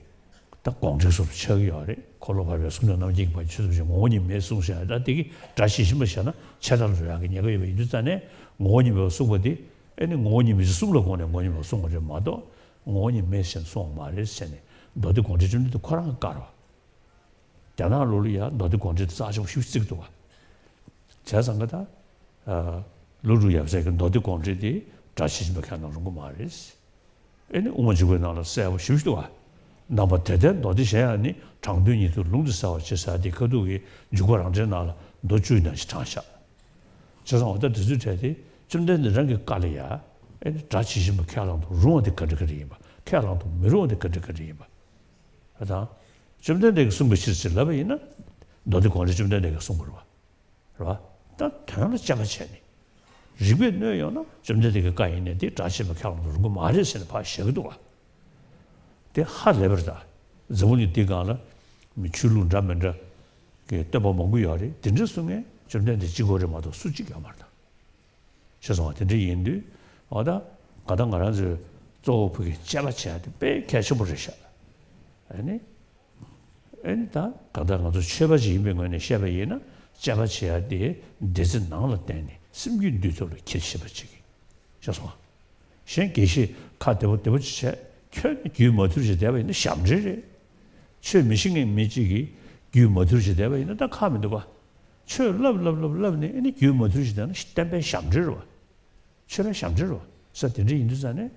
ད་དགོངས་འགྲེལ་སོགས་ཆགས་ཀྱི་ཡོད་རེད། འཁོར་ལོ་བར་པའི་གསུང་རབ་རྣམ་འབྱེད་ཀྱི་བར་ཆོས་ཐམས་ཅད་ངོ་བོ་ཉིད་མེད་གསུངས་ཤག་ད་དེ་གི་སྒྲ་ཇི་བཞིན་པ་བྱས་ན་ཆད་ལྟར་འགྲོ་ཡག་གི་ཉེན་ཁ་ཡོད་པ་ཡིན་དུས་ཙང་ནས་ངོ་བོ་ཉིད་མེད་པ་གསུངས་པ་དེ་ཨེ་ནི་ངོ་བོ་ཉིད་མེད་ཅེས་གསུངས་ལ་དགོངས་ནས་ངོ་བོ་ཉིད་མེད་པ་གསུངས་པ་རེད་མ་གཏོགས་ངོ་བོ་ཉིད་མེད་ཅེས་གསུངས་པ་མ་རེད་ཟེར་ནས་མདོ་སྡེ་དགོངས་འགྲེལ་བཅོམ་ལྡན་འདས་ཁོ་རང་གིས་བཀར་བ། རྒྱ་ནག་ལོ་ལ་ཡ་མདོ་སྡེ་དགོངས་འགྲེལ་དེ་རྩ་ཆེན་པོ་ཞིག་བརྩི་གི་འདུག་བ། བྱས་ཙང་ཀ་ད། ཀླུ་སྒྲུབ་ཡབ་སྲས་ཀྱི་མདོ་སྡེ་དགོངས་འགྲེལ་དེ་སྒྲ་ཇི་བཞིན་པ་ཁས་ལེན་རུང་གི་མ་རེད། ཨེ་ནི་དབུ་མ་འཇུག་པའི་ནང་ལ་གསལ་པོ་ཞེ་པོ་ཞིག་འདུག་བ། རྣམ་པ་དེ་ལྟའི་མདོ་སྡེ་གཞན་ཡང་ནི། དྲང་དོན་ཉིད་དུ་ལུང་འདི་གསལ་བར་བྱེད་ཟེར་དེ་ཁ་ཐུག་གི་འཇུག་པ་རང་འགྲེལ་ནང་ལ་མདོ་བཅུ་ཡི་ནང་བཞིན་དྲངས་ཤག་བྱས་ཙང་འོ་ད་དེ་ཚོའི་གྲས་དེ་བཅོམ་ལྡན་འདས་རང་གི་བཀའ་ལ་ཡ། ཨེ་ནི་སྒྲ་ཇི་བཞིན་པ་ཁས་བླངས་དུ་རུང་བ་དེ་ག་འདྲ་ག་འདྲ་ཡིན་པ། ཁས་བླངས་དུ་མི་རུང་བ་དེ་ག་འདྲ་ག་འདྲ་ཡིན་པ། ཨ་དང་། བཅོམ་ལྡན་འདས་ཀྱིས་གསུངས་པའི་ཕྱིར་ཅེས་ལབ་པ་ཡིན་ན། མདོ་སྡེ་དགོངས་འགྲེལ་བཅོམ་ལྡན་འདས་ཀྱིས་གསུངས་པ་རེད་བ། རེད་བ། ད་དོན་ལ་དཔྱད་པ་བྱས་ནས། རིགས་པས་གནོད་ཡོང་ན་བཅོམ་ལྡན་འདས་ཀྱི་བཀའ་ཡིན་ནའི་དེ་སྒྲ་ཇི་བཞིན་པ་ཁས་བླངས་དུ་རུང་གི་མ་རེད་ཟེར་ནས་ཕར་བཞག་གི་འདུག་བ། དེ་ཧ་ལས་པ་རེད་ད། འཛམ་བུ་གླིང་འདིའི་སྒང་ལ་མི་ཆོས་ལུགས་འདྲ་མི་འདྲ་གི་སྟོན་པ་མང་པོ་ཡོད་རེད། དེ་འདྲ་གསུང་མཁན་བཅོམ་ལྡན་འདས་གཅིག་པོ་རེད་མ་གཏོགས་སུ་གཅིག་ཡོད་མ་རེད་ད། ཤེས་སོང་བ། དེ་འདྲ་ཡིན་དུས་འོ་ད་ག་ད་ང་རང་ཚོས་གཙོ་བོ་ཕ་གི་དཔྱད་པ་བྱེད་ཡ་དེ་དཔེ་གལ་ཆེན་པོ་རེད་ཤག་ཨ་ནི། ཨེ་ནི་ད་གང་ལྟར་ང་ཚོ་ཆོས་པ་ཞིག་ཡིན་པའི་ངོས་ནས་བཤད་པ་ཡིན་ན་དཔྱད་པ་བྱེད་ཡ་དེ་འདི་ཚེ་ནང་ལ་བརྟེན་ནས་སེམས་རྒྱུད་འདུལ་ཐབས་ལ་འཁྱེར་ཤེས་པ་ཅིག་ཤེས་སོང་ང་། གཞན་དགེ་བཤེས་ཁ་བདེ་པོ་བདེ་པོ་ཅིག་བྱས། ཁྱོད་ནི་རྒྱུད་མ་ཐུལ་ཞིག་བསྡད་པ་ཡིན་ན་ཞབས་འདྲེན་རེད། ཆོས་མི་ཤེས་མཁན་མི་གཅིག་གིས་རྒྱུད་མ་ཐུལ་ཞིག་བསྡད་པ་ཡིན་ན་ད་ཁག་མི་འདུག་ག། ཆོས་བསླབ་བསླབ་བསླབ་བསླབ་ནས་ཨ་ནི་རྒྱུད་མ་ཐུལ་ཞིག་བསྡད་ན་བསྟན་པའི་ཞབས་འདྲེན་རེད་བ། ཆོས་པའི་ཞབས་འདྲེན་རེད་བ། ས་དེ་འདྲ་ཡིན་དུས་ཙང་ནས།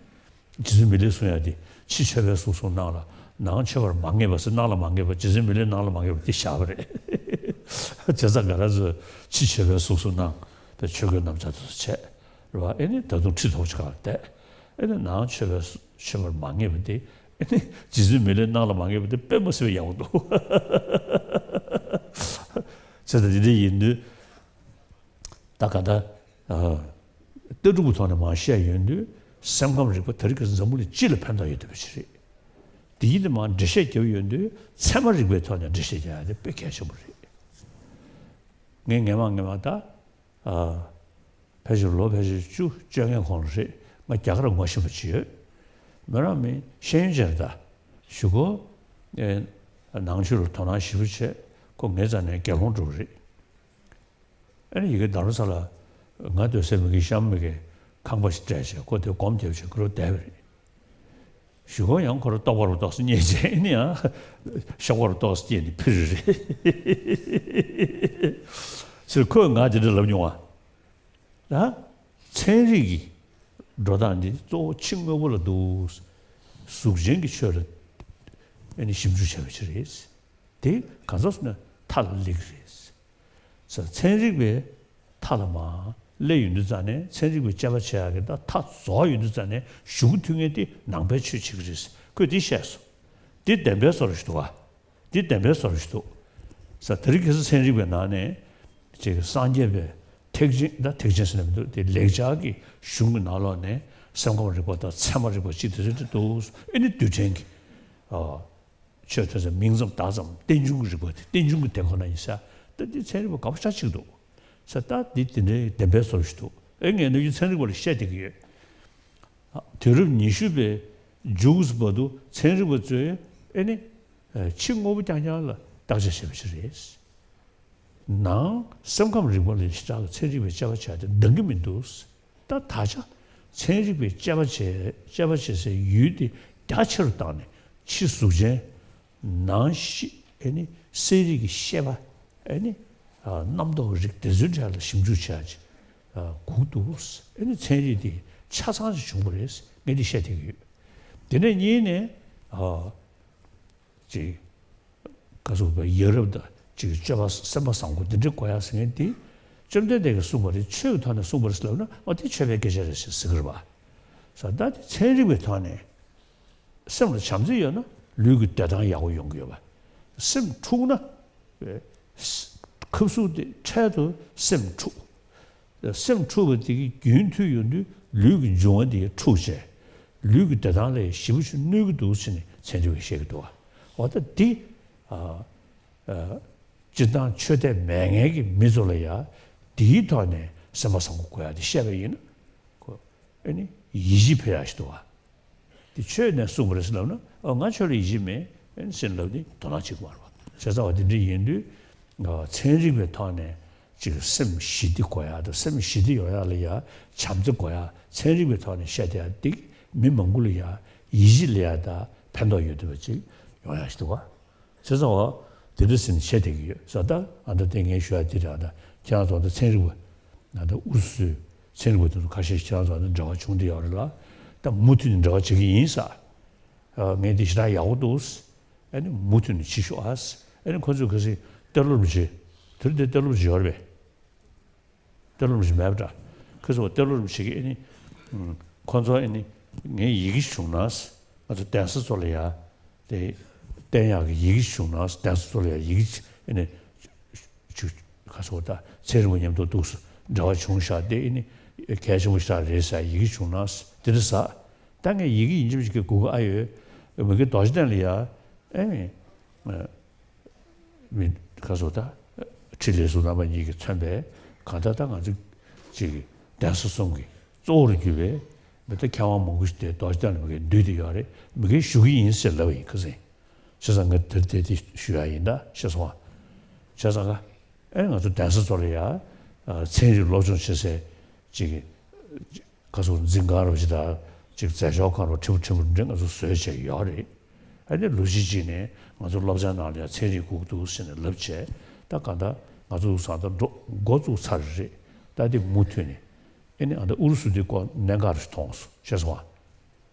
རྗེ་བཙུན་མི་ལས་གསུང་ཡ་དེ། ཕྱི་མཆོད་པའི་གཟུགས་སུ་སྣང་ལ། ནང་མཆོད་པར་མ་ངེས་པ་ཟེར། སྣང་ལ་མ་ངེས་པ། རྗེ་བཙུན་མི་ལས་སྣང་ལ་མ་ངེས་པ་དེ་བཞག་པ་རེད། བྱས་ཙང་ང་རང་ཚོས་ཕྱི་མཆོད་པའི་གཟུགས་སུ་སྣང་། དེ་ཆོས་གོས་རྣམས་བྱ་དུ་བྱས། རེད་བ། ཨེ་ནི་ད་དུང་ཁྲི་ཐོག་ཅིག་སྒང་བསྡད། ཨེ་ནི་ནང་མཆོད་པའི་མཆོད་པར་མ་ངེས་པ་དེ། ཨེ་ནི་རྗེ་བཙུན་མི་ལས་སྣང་ལ་མ་ངེས་པ་དེ་དཔེ་མི་སྲིད་པའི་ཡག་པོ་འདུག། བྱས་ཙང་འདི་འདྲ་ཡིན་དུས། ད་ག་ད། ཨ། ལྟ་གྲུབ་ཀྱི་ཐོག་ནས་མར་བཤད་ཡོང་དུས། སེམས་ཁམས་རིག་པ་དེ་རིང་ཁ་སང་འཛམ་བུ་གླིང་སྤྱི་ལ་ཕན་ཐོགས་ཡོད་བསྡད་པ་ཞིག་རེད། དེ་ཡིན་དུས་མར་འགྲེལ་བཤད་རྒྱབ་ཡོང་དུས། ཚད་མ་རིག་པའི་ཐོག་ནས་འགྲེལ་བཤད་རྒྱག་ཡ་དེ་དཔེ་གལ་ཆེན་པོ་རེད། ངས་སྔན་མ་སྔན་མ་ད། ཨ། ཕལ་ཆེར་ལོ་ཕལ་ཆེར་བཅུ་བཅོ་ལྔའི་གོང་ལ་རེད། ང་རྒྱ་གར་ལ་ངོ་ཤེས་པ་ཅིག་ཡོད། མོ་རང་མི་ཤེས་ཡོན་ཅན་རེད་ད། གཞུག་གུ། ཨེ། ནང་ཆོས་ལ་དོ་སྣང་ཞེ་པོ་བྱས། ཁོ་ངའི་རྩ་ནས་དགེ་སློང་འགྲོ་གི་རེད། ཨ་ནི་ཡི་གེ་རྡ་རམ་ས་ལ་ང་སྡོད་སའི་མ་གི་གཤམ་མ་གི་ཁང་པ་ཞིག་སྤྲད་བྱས། ཁོ་དེར་སྒོམ་རྒྱབ་བྱས་ཁོ་རང་བསྡད་པ་རེད། གཞུག་གུ་ཡང་ཁོ་རང་ལྟོགས་པ་རུ་ཏོག་ཙམ་རྙེད་བྱས། ཨ་ནི་ཡང་གཤོག་པ་རུ་ཏོག་ཙམ་སྐྱེས་ནས་ཕེབས་རེད། ཟེར་ཁོས་ང་དེ་འདྲ་ལབ་མྱོང་བ། ད་ཚན་རིག་གི་འགྲོ་སྟངས་འདི་གཙོ་བོ་ཕྱི་དངོས་པོ་ལ་འདུག། གཟུགས་ཅན་གྱི་ཆོས་ལ་ཨ་ནི་ཞིབ་འཇུག་བྱས་པ་ཅིག་རེད། དེ་གང་ཟག་སུ་ན་མཐའ་ལ་སླེབས་ཀྱི་རེད། ས་ཚན་རིག་པའི་མཐའ་ལ་མར་སླེབས་ཡོང་དུས་ཙང་ནས། ཚན་རིག་པའི་དཔྱད་པ་བྱེད་ཡག་གི་ད་མཐའ་རྫོགས་ཡོང་དུས་ཙང་ནས། གཞུག་གུ་ཐུག་མཁན་དེ་ནང་པའི་ཆོས་བྱེད་ཀྱི་རེད། ཁོས་དེ་བཤད་སོང་། དེ་བདེན་པའི་བཟོ་འདྲ་ཞིག་འདུག་བ། དེ་བདེན་པའི་བཟོ་འདྲ་ཞིག་འདུག། ས་དེ་རིང་ཁ་སང་ཚན་རིག་པའི་ནང་ནས་ཅིག་སངས་རྒྱས་པའི་ཐེག་ཆེན། ད་ཐེག་ཆེན་ཟེར་ན་མི་འདུག། དེ་ལེགས་སྦྱར་གྱི་གཞུང་གི་ནང་ལོགས་ནས་སེམས་ཁམས་རིག་པ་དང་ཚད་མ་རིག་པ་ཅིག་དེ་ཚོ་དེ་འདུག། ཨ་ནི་རྡུལ་ཕྲན་གྱི། ཨ། ཆོས་ཐོས་ཚད་མིང་ཙམ་བརྡ་ཙམ། རྟེན་འབྱུང་གི་རིག་པ་དེ། རྟེན་འབྱུང་གི་དེ་ཁོ་ན་ཡིན་ས། ད་འདི་ཚན་རིག་པ་དགའ་པོ་ཞེ་དྲག་ཅིག་འདུག། ས་ད་འདི་དེ་འདྲའི་བདེན་པའི་བཟོ་འདྲ་ཞིག་འདུག། ཨེ། ངས་ནམ་རྒྱུན་ཚན་རིག་པ་ལ་བཤད་བསྡད་ཀྱི་ཡོད། ཨ། དུས་རབས་ཉི་ཤུ་པའི་མཇུག་བར་དུ་ཚན་རིག་པ་ཚོས་ཨེ་ནི། ཨ། ཕྱི་དངོས་པོ་རྐྱང་རྐྱང་ལ་བརྟག་དཔྱད་བྱས་པ་ཞིག་རེད། ནང་སེམས་ཁམས་རིག་པ་ལ་ཞེ་དྲག་ཚན་རིག་པའི་དཔྱད་པ་བྱས་ཏེ་འདང་གི་མི་འདུག། ད་ད་ཆ་ཚན་རིག་པའི་དཔྱད་པ་བྱེད། དཔྱད་པ་བྱེད་སའི་ཡུལ་དེ་རྒྱ་ཆེ་རུ་བཏང་ནས། ཕྱི་གཟུགས་ཅན། ནང་གཤིས། ཨེ་ནི་གསལ་རིག་གི་ཤེས་པ། ཨེ་ནི། ཨ། རྣམ་རྟོག་རིག་དེ་ཚོའི་གྲས་ལ་ཞིབ་འཇུག་བྱས། ཨ། སྒུག་འདུག། ཨེ་ནི་ཚན་རིག་དེ་ཆ་ཚང་ཞིག་བྱུང་བ་རེད། ངས་འདི་བཤད་བསྡད་ཀྱི་ཡོད། དེ་ནས་གཉིས་ནས། ཨ། ཅིག། ག་ཟེར་བ། ཡ་རབས་དང་ཅིག་སྤྱོད་པ་སེམས་པ་བཟང་པོ་འདི་འདྲ་དགོས་ཡ་ཟེར་མཁན་དེ། བཅོམ་ལྡན་འདས་ཀྱིས་གསུངས་པ་རེད། ཆོས་ཀྱི་ཐོག་ནས་གསུངས་པ་རེད་ཟེར་ལབ་ན། ཨོ། དེ་ཆོས་པའི་སྐད་ཆ་རེད་ཟེར་ཟེར་གྱི་རེད་པ། ས་ད་དེ་ཚན་རིག་པའི་ཐོག་ནས། སེམས་ལ་བྱམས་བརྩེ་ཡོད་ན་ལུས་ཀྱི་བདེ་ཐང་ཡག་པོ་ཡོང་གི་ཡོད་པ། སེམས་འཁྲུགས་ན། ཁབ་སུབ་དེ་འཕྲལ་དུ་སེམས་འཁྲུགས། སེམས་འཁྲུགས་པ་དེ་གི་རྒྱུན་མཐུད་ཡོང་དུས་ལུས་ཀྱི་འབྱུང་བ་དེ་འཁྲུགས་བྱས། ལུས་ཀྱི་བདེ་ཐང་ལ་ཞེ་པོ་ཅིག་གནོད་ཀྱི་འདུག་ཟེར་ནས་ཚན་རིག་པས་བཤད་ཀྱི་འདུག་བ། འོ་ད་འདི། ཨ། ཨ། སྤྱིར་བཏང་ཆོས་དད་མེད་མཁན་གྱི་མི་ཚོ་ལ་ཡ། འདིའི་ཐོག་ནས་སེམས་པ་བཟང་པོ་དགོས་ཡ་དེ་བཤད་པ་ཡིན་ན། ཁོ། ཨེ་ནི་ཡིད་ཆེས་འཕེར་ཡ་ཞིག་འདུག་བ། དེ་ཆོས་ནས་གསུངས་པ་རེད་ཟེར་ལབ་ན། ཨ། ང་ཆོས་ལ་ཡིད་ཆེས་མེད། ཨེ་ནི་ཟེར་ལབ་དེ་དོ་སྣང་བྱེད་ཀྱི་མ་རེད་པ། བྱས་ཙང་བ་དེ་འདྲ་ཡིན་དུས། ཨ། ཚན་རིག་པའི་ཐོག་ནས་ཅིག་སེམས་ཞི་བདེ་དགོས་ཡ་དང་། སེམས་ཞི་བདེ་ཡོང་ཡ་ལ་ཡ་བྱམས་བརྩེ་དགོས་ཡ། ཚན་རིག་པའི་ཐོག་ནས་བཤད་བསྡད་ཡ་དེ་མི་མང་པོ་ལ་ཡ་ཡིད་ཆེས་སླེབས་ཡ་དང་ཕན་ཐོགས་ཡོད་བསྡད་པ་ཅིག་ཡོང་ཡ་ཞིག་འདུག་བ། བྱས་ཙང་བ། དེ་འདྲ་ཟེར་ནས་བཤད་བསྡད་ཀྱི་ཡོད་ས། ད་ཨ་ད་དེ་ངས་ཞུ་ཡ་དེ་རེད། ཨ་ད་ཁྱེད་རང་ཚོ་ད་ཚན་རིག་པ། ཨ་ད་འུ་ཚོའི་ཚན་རིག་པ་དེ་ཚོ་ཁ་ཤས་ཤིག་ཁྱེད་རང་ཚོ་ཨ་ད་འབྲེལ་བ་བྱུང་བསྡད་ཡོད་རེད་ལ། ད་མུ་མཐུད་ནས་འབྲེལ་བ་བྱེད་ཀྱི་ཡིན་ས། ཨ། ངས་འདི་ཞེ་དྲག་ཡག་པོ་འདུག། ཨ་ནི་མུ་མཐུད་ནས་བྱེད་ཤོག་ཨ། ཨ་ནི་ཁོ་ཚོས་གལ་སྲིད་གཏེར་སློབ་རུ་བྱེད། དེ་རིང་འདིར་གཏེར་སློབ་རུ་བྱེད་ཡོད་རེད་པས། གཏེར་སློབ་རུ་བྱེད་མེད་པ་འདྲ། ཁོ་ཚོས་གཏེར་སློབ་རུ་བྱེད་ཀྱི། ཨ་ནི། ཨུམ། ཁོ་ཚོ་ཨ་ནི་ངའི་ཡི་གེ་བྱུང་ན། ང་ཚོ་གདན་ས་ཚོ་ལ་ཡ། དེ་བསྟན་ཡག་གི་ཡི་གེ་བྱུང་ན། གདན་ས་ཚོ་ལ་ཡ་ཡི་གེ། ཨ་ནི། ཅིག་ཁ་སོ་ད་ཚན་རིག་པ་མཉམ་དུ་འདུག་སེ་འབྲེལ་བ་བྱུང་ཤག། དེ་ཨ་ནི་གལ་ཆེན་པོ་ཞིག་རེད་ཟེར་ཡི་གེ་བྱུང་ན། དེ་འདྲ་ཟེར། ད་ངས་ཡི་གེ་ཡིན་གཅིག་མིན་གཅིག་གི་དགོས་མཁོ་ཨ་ཡོད། མ་གི་རྡོ་རྗེ་གདན་ལ་ཡ། ཨེ། མི་ཁ་སོ་ད། ཁྲི་ལས་ཟུར་རྣམ་པ་གཉིས་ཀྱིས་མཚོན་པའི། གང་ལྟར་ད་ང་ཚོ་ཅིག་གདན་ས་གསུམ་གྱི་གཙོ་བོར་གྱུར་པའི་མི་ད་མཁས་དབང་མང་པོ་ཞིག་དེ་རྡོ་རྗེ་གདན་ལ་མ་གི་འདུས་ཏེ་ཡོད་རེད། མ་གི་ཞུ་གི་ཡིན་ཟེར་ལབ་པ་ཡིན། ཁ་སང་། བྱས་ཙང་ངས་དེར་དེ་དེ་ཞུ་ཡ་ཡིན་ད། ཤེས་སོང་ང་། བྱས་ཙང་ཀ། ཨེ། ང་ཚོ་གདན་ས་ཚོ་ལ་ཡ། ཨ། ཚན་རིག་སློབ་སྦྱོང་བྱེད་སའི་ཅིག་ག་ཚོད་འཛིན་ཁང་རོ་ཅིག་དང་ ཅིག་མཛད་ཆོག་ཁང་རུ་ཁྲིམས་ཁྲིམས་རུ་འདྲེ་ང་ཚོ་བཟོས་བྱས་ཡོད་རེད། ཨ་ནི་ལོ་གཅིག་གཅིག་ནས་ང་ཚོ་སློབ་ཚན་ནང་ལ་ཡང་ཚན་རིག་སྒུག་འདུག་ཟེར་ནས་ལབ་བྱས། ད་གང་ལྟར་ང་ཚོ་བཟང་ད་འགྲོ་འགོ་བཙུགས་ཚར་རེད། ད་དེ་མུ་མཐུད་ནས་ཨ་ནི་ཨ་ད་ཨུ་རུ་སུ་དེ་ཀོ་གནད་འགག་རེ་མཐོང་སོང་ཤེས་སོང་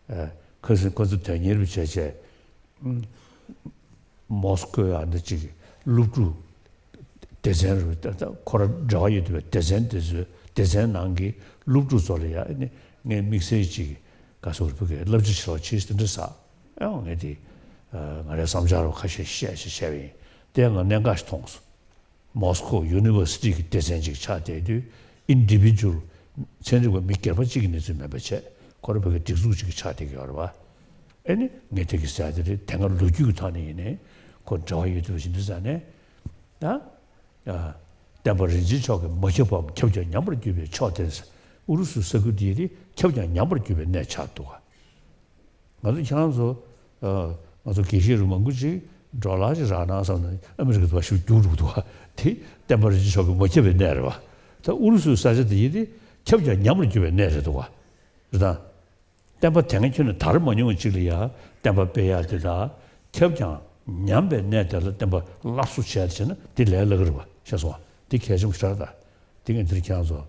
ཨ། ཁ་སང་ཁོ་ཚོ་དོན་གཉེར་བྱས་བྱས། མོ་སི་ཁོའི་ཨ་འདི་ཅིག་སློབ་ཕྲུག་སྡེ་ཚན་རུ་ད་ལྟ་ཁོ་ར་འབྲེལ་བ་ཡོད་པའི་སྡེ་ཚན་དེ་ཚོའི་སྡེ་ཚན་ནང་གི་སློབ་ཕྲུག་ཚོ་ལ་ཡ་ཨ་ནི་ངས་དམིགས་བསལ་ཅིག་ག་སོགས་བུ་གའི་བསླབ་བྱ་ཆེ་བ་ཆེ་དེ་འདྲ་ཟ། ཨེ་ངས་དེ་ང་རའི་བསམ་འཆར་རུ་ཁ་ཤས་བཤད་ཞེས་བཤད་པ་ཡིན། དེ་ང་གནད་འགག་ཞིག་མཐོང་སོང་། མོ་སི་ཁོ་ཡུ་ནི་ཝར་སི་ཊི་གི་སྡེ་ཚན་ཅིག་ཆགས་བསྡད་དུས་ཨིན་ཌི་བི་ཇུ་ཨལ་ཚན་རིག་པ་མི་སྒེར་པ་གཅིག་གི་གནས་ཚུལ་མིན་པ་བྱས་ཁོ་རང་བོད་ཀྱི་སྒྲིག་འཛུགས་ཅིག་གི་ཆགས་བསྡད་ཀྱི་ཡོད་རེད་བ། ཨེ་ནི་ངས་དེ་གི་ཟེར་དེ་རེད། དེ་སྔ་ལོ་རྒྱུས་ཀྱི་ཐོག་ནས་ཡིན་ནའི་ཁོ་འབྲེལ་བ་ཡོད་དུས་ཞིག་འདི་ཟེར་ནས་ད་བསྟན་པ་རིན་ཆེན་མཆོག་གིས་མ་ཁྱབ་པའམ་ཁྱབ་ཀྱང་ཉམས་པར་གྱུར་པའི་ཕྱོགས་དེ་ཨུ་རུ་སུའི་ས་ཁུལ་འདིའི་ཁྱབ་ཀྱང་ཉམས་པར་གྱུར་པའི་གནས་ཆགས་འདུག་ག་ང་ཚོ་ཁྱེད་རང་ཚོ་ང་ཚོ་དགེ་བཤེས་རུ་མང་པོ་ཅིག་འགྲོ་ལ་ཅིག་རག་ན་བསམ་ན་ཨ་མི་རི་ཀ་དུ་བ་ཞིག་རྒྱུགས་འགྲོ་འདུག་བ། དེ་བསྟན་པ་རིན་ཆེན་མཆོག་གི་མ་ཁྱབ་པའི་གནས་རེད་བ། ད་ཨུ་རུ་སུའི་ས་ཆ་དེ་ཡིན་ཏེ་ཁྱབ་ཀྱང་ཉམས་པར་གྱུར་པའི་གནས་རེད་འདུག་བ། རེད་དང་། བསྟན་པ་དེ་སྔ་ཁྱོན་ནས་དར་མ་མྱོང་བ་ཅིག་ལ་ཡ་བསྟན་པ་སྤེལ་ཡ་དེ་དག་ཁྱབ་ཀྱང་ཉམས་པའི་གནས་དེ་ལ་བསྟན་པ་སླར་གསོ་བྱས་ཏེ་བྱས་ན་དེ་ལས་སླ་གི་རེད་བ་ཤེས་སོང་བ། དེ་གལ་ཆེན་པོ་ཞེ་དྲག་ད། དེ་ངས་འདིར་ཁྱེད་རང་ཚོ་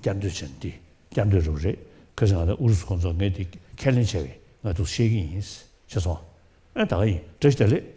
སྐྱབས་འདོད་བྱས་ནས་འདི། སྐྱབས་འདོད་རུ་རེད། ཁ་སང་ང་ཚོ་ཨུ་རུ་སུ་ཁོང་ཚོ་ངས་དེ་ཁས་ལེན་བྱས་པས་ང་ཚོ་བཤད་ཀྱི་ཡིན་ཤེས་སོང་། ཨེ་ད་ག་ཡིན་བཀྲ་ཤིས་བདེ་ལེགས།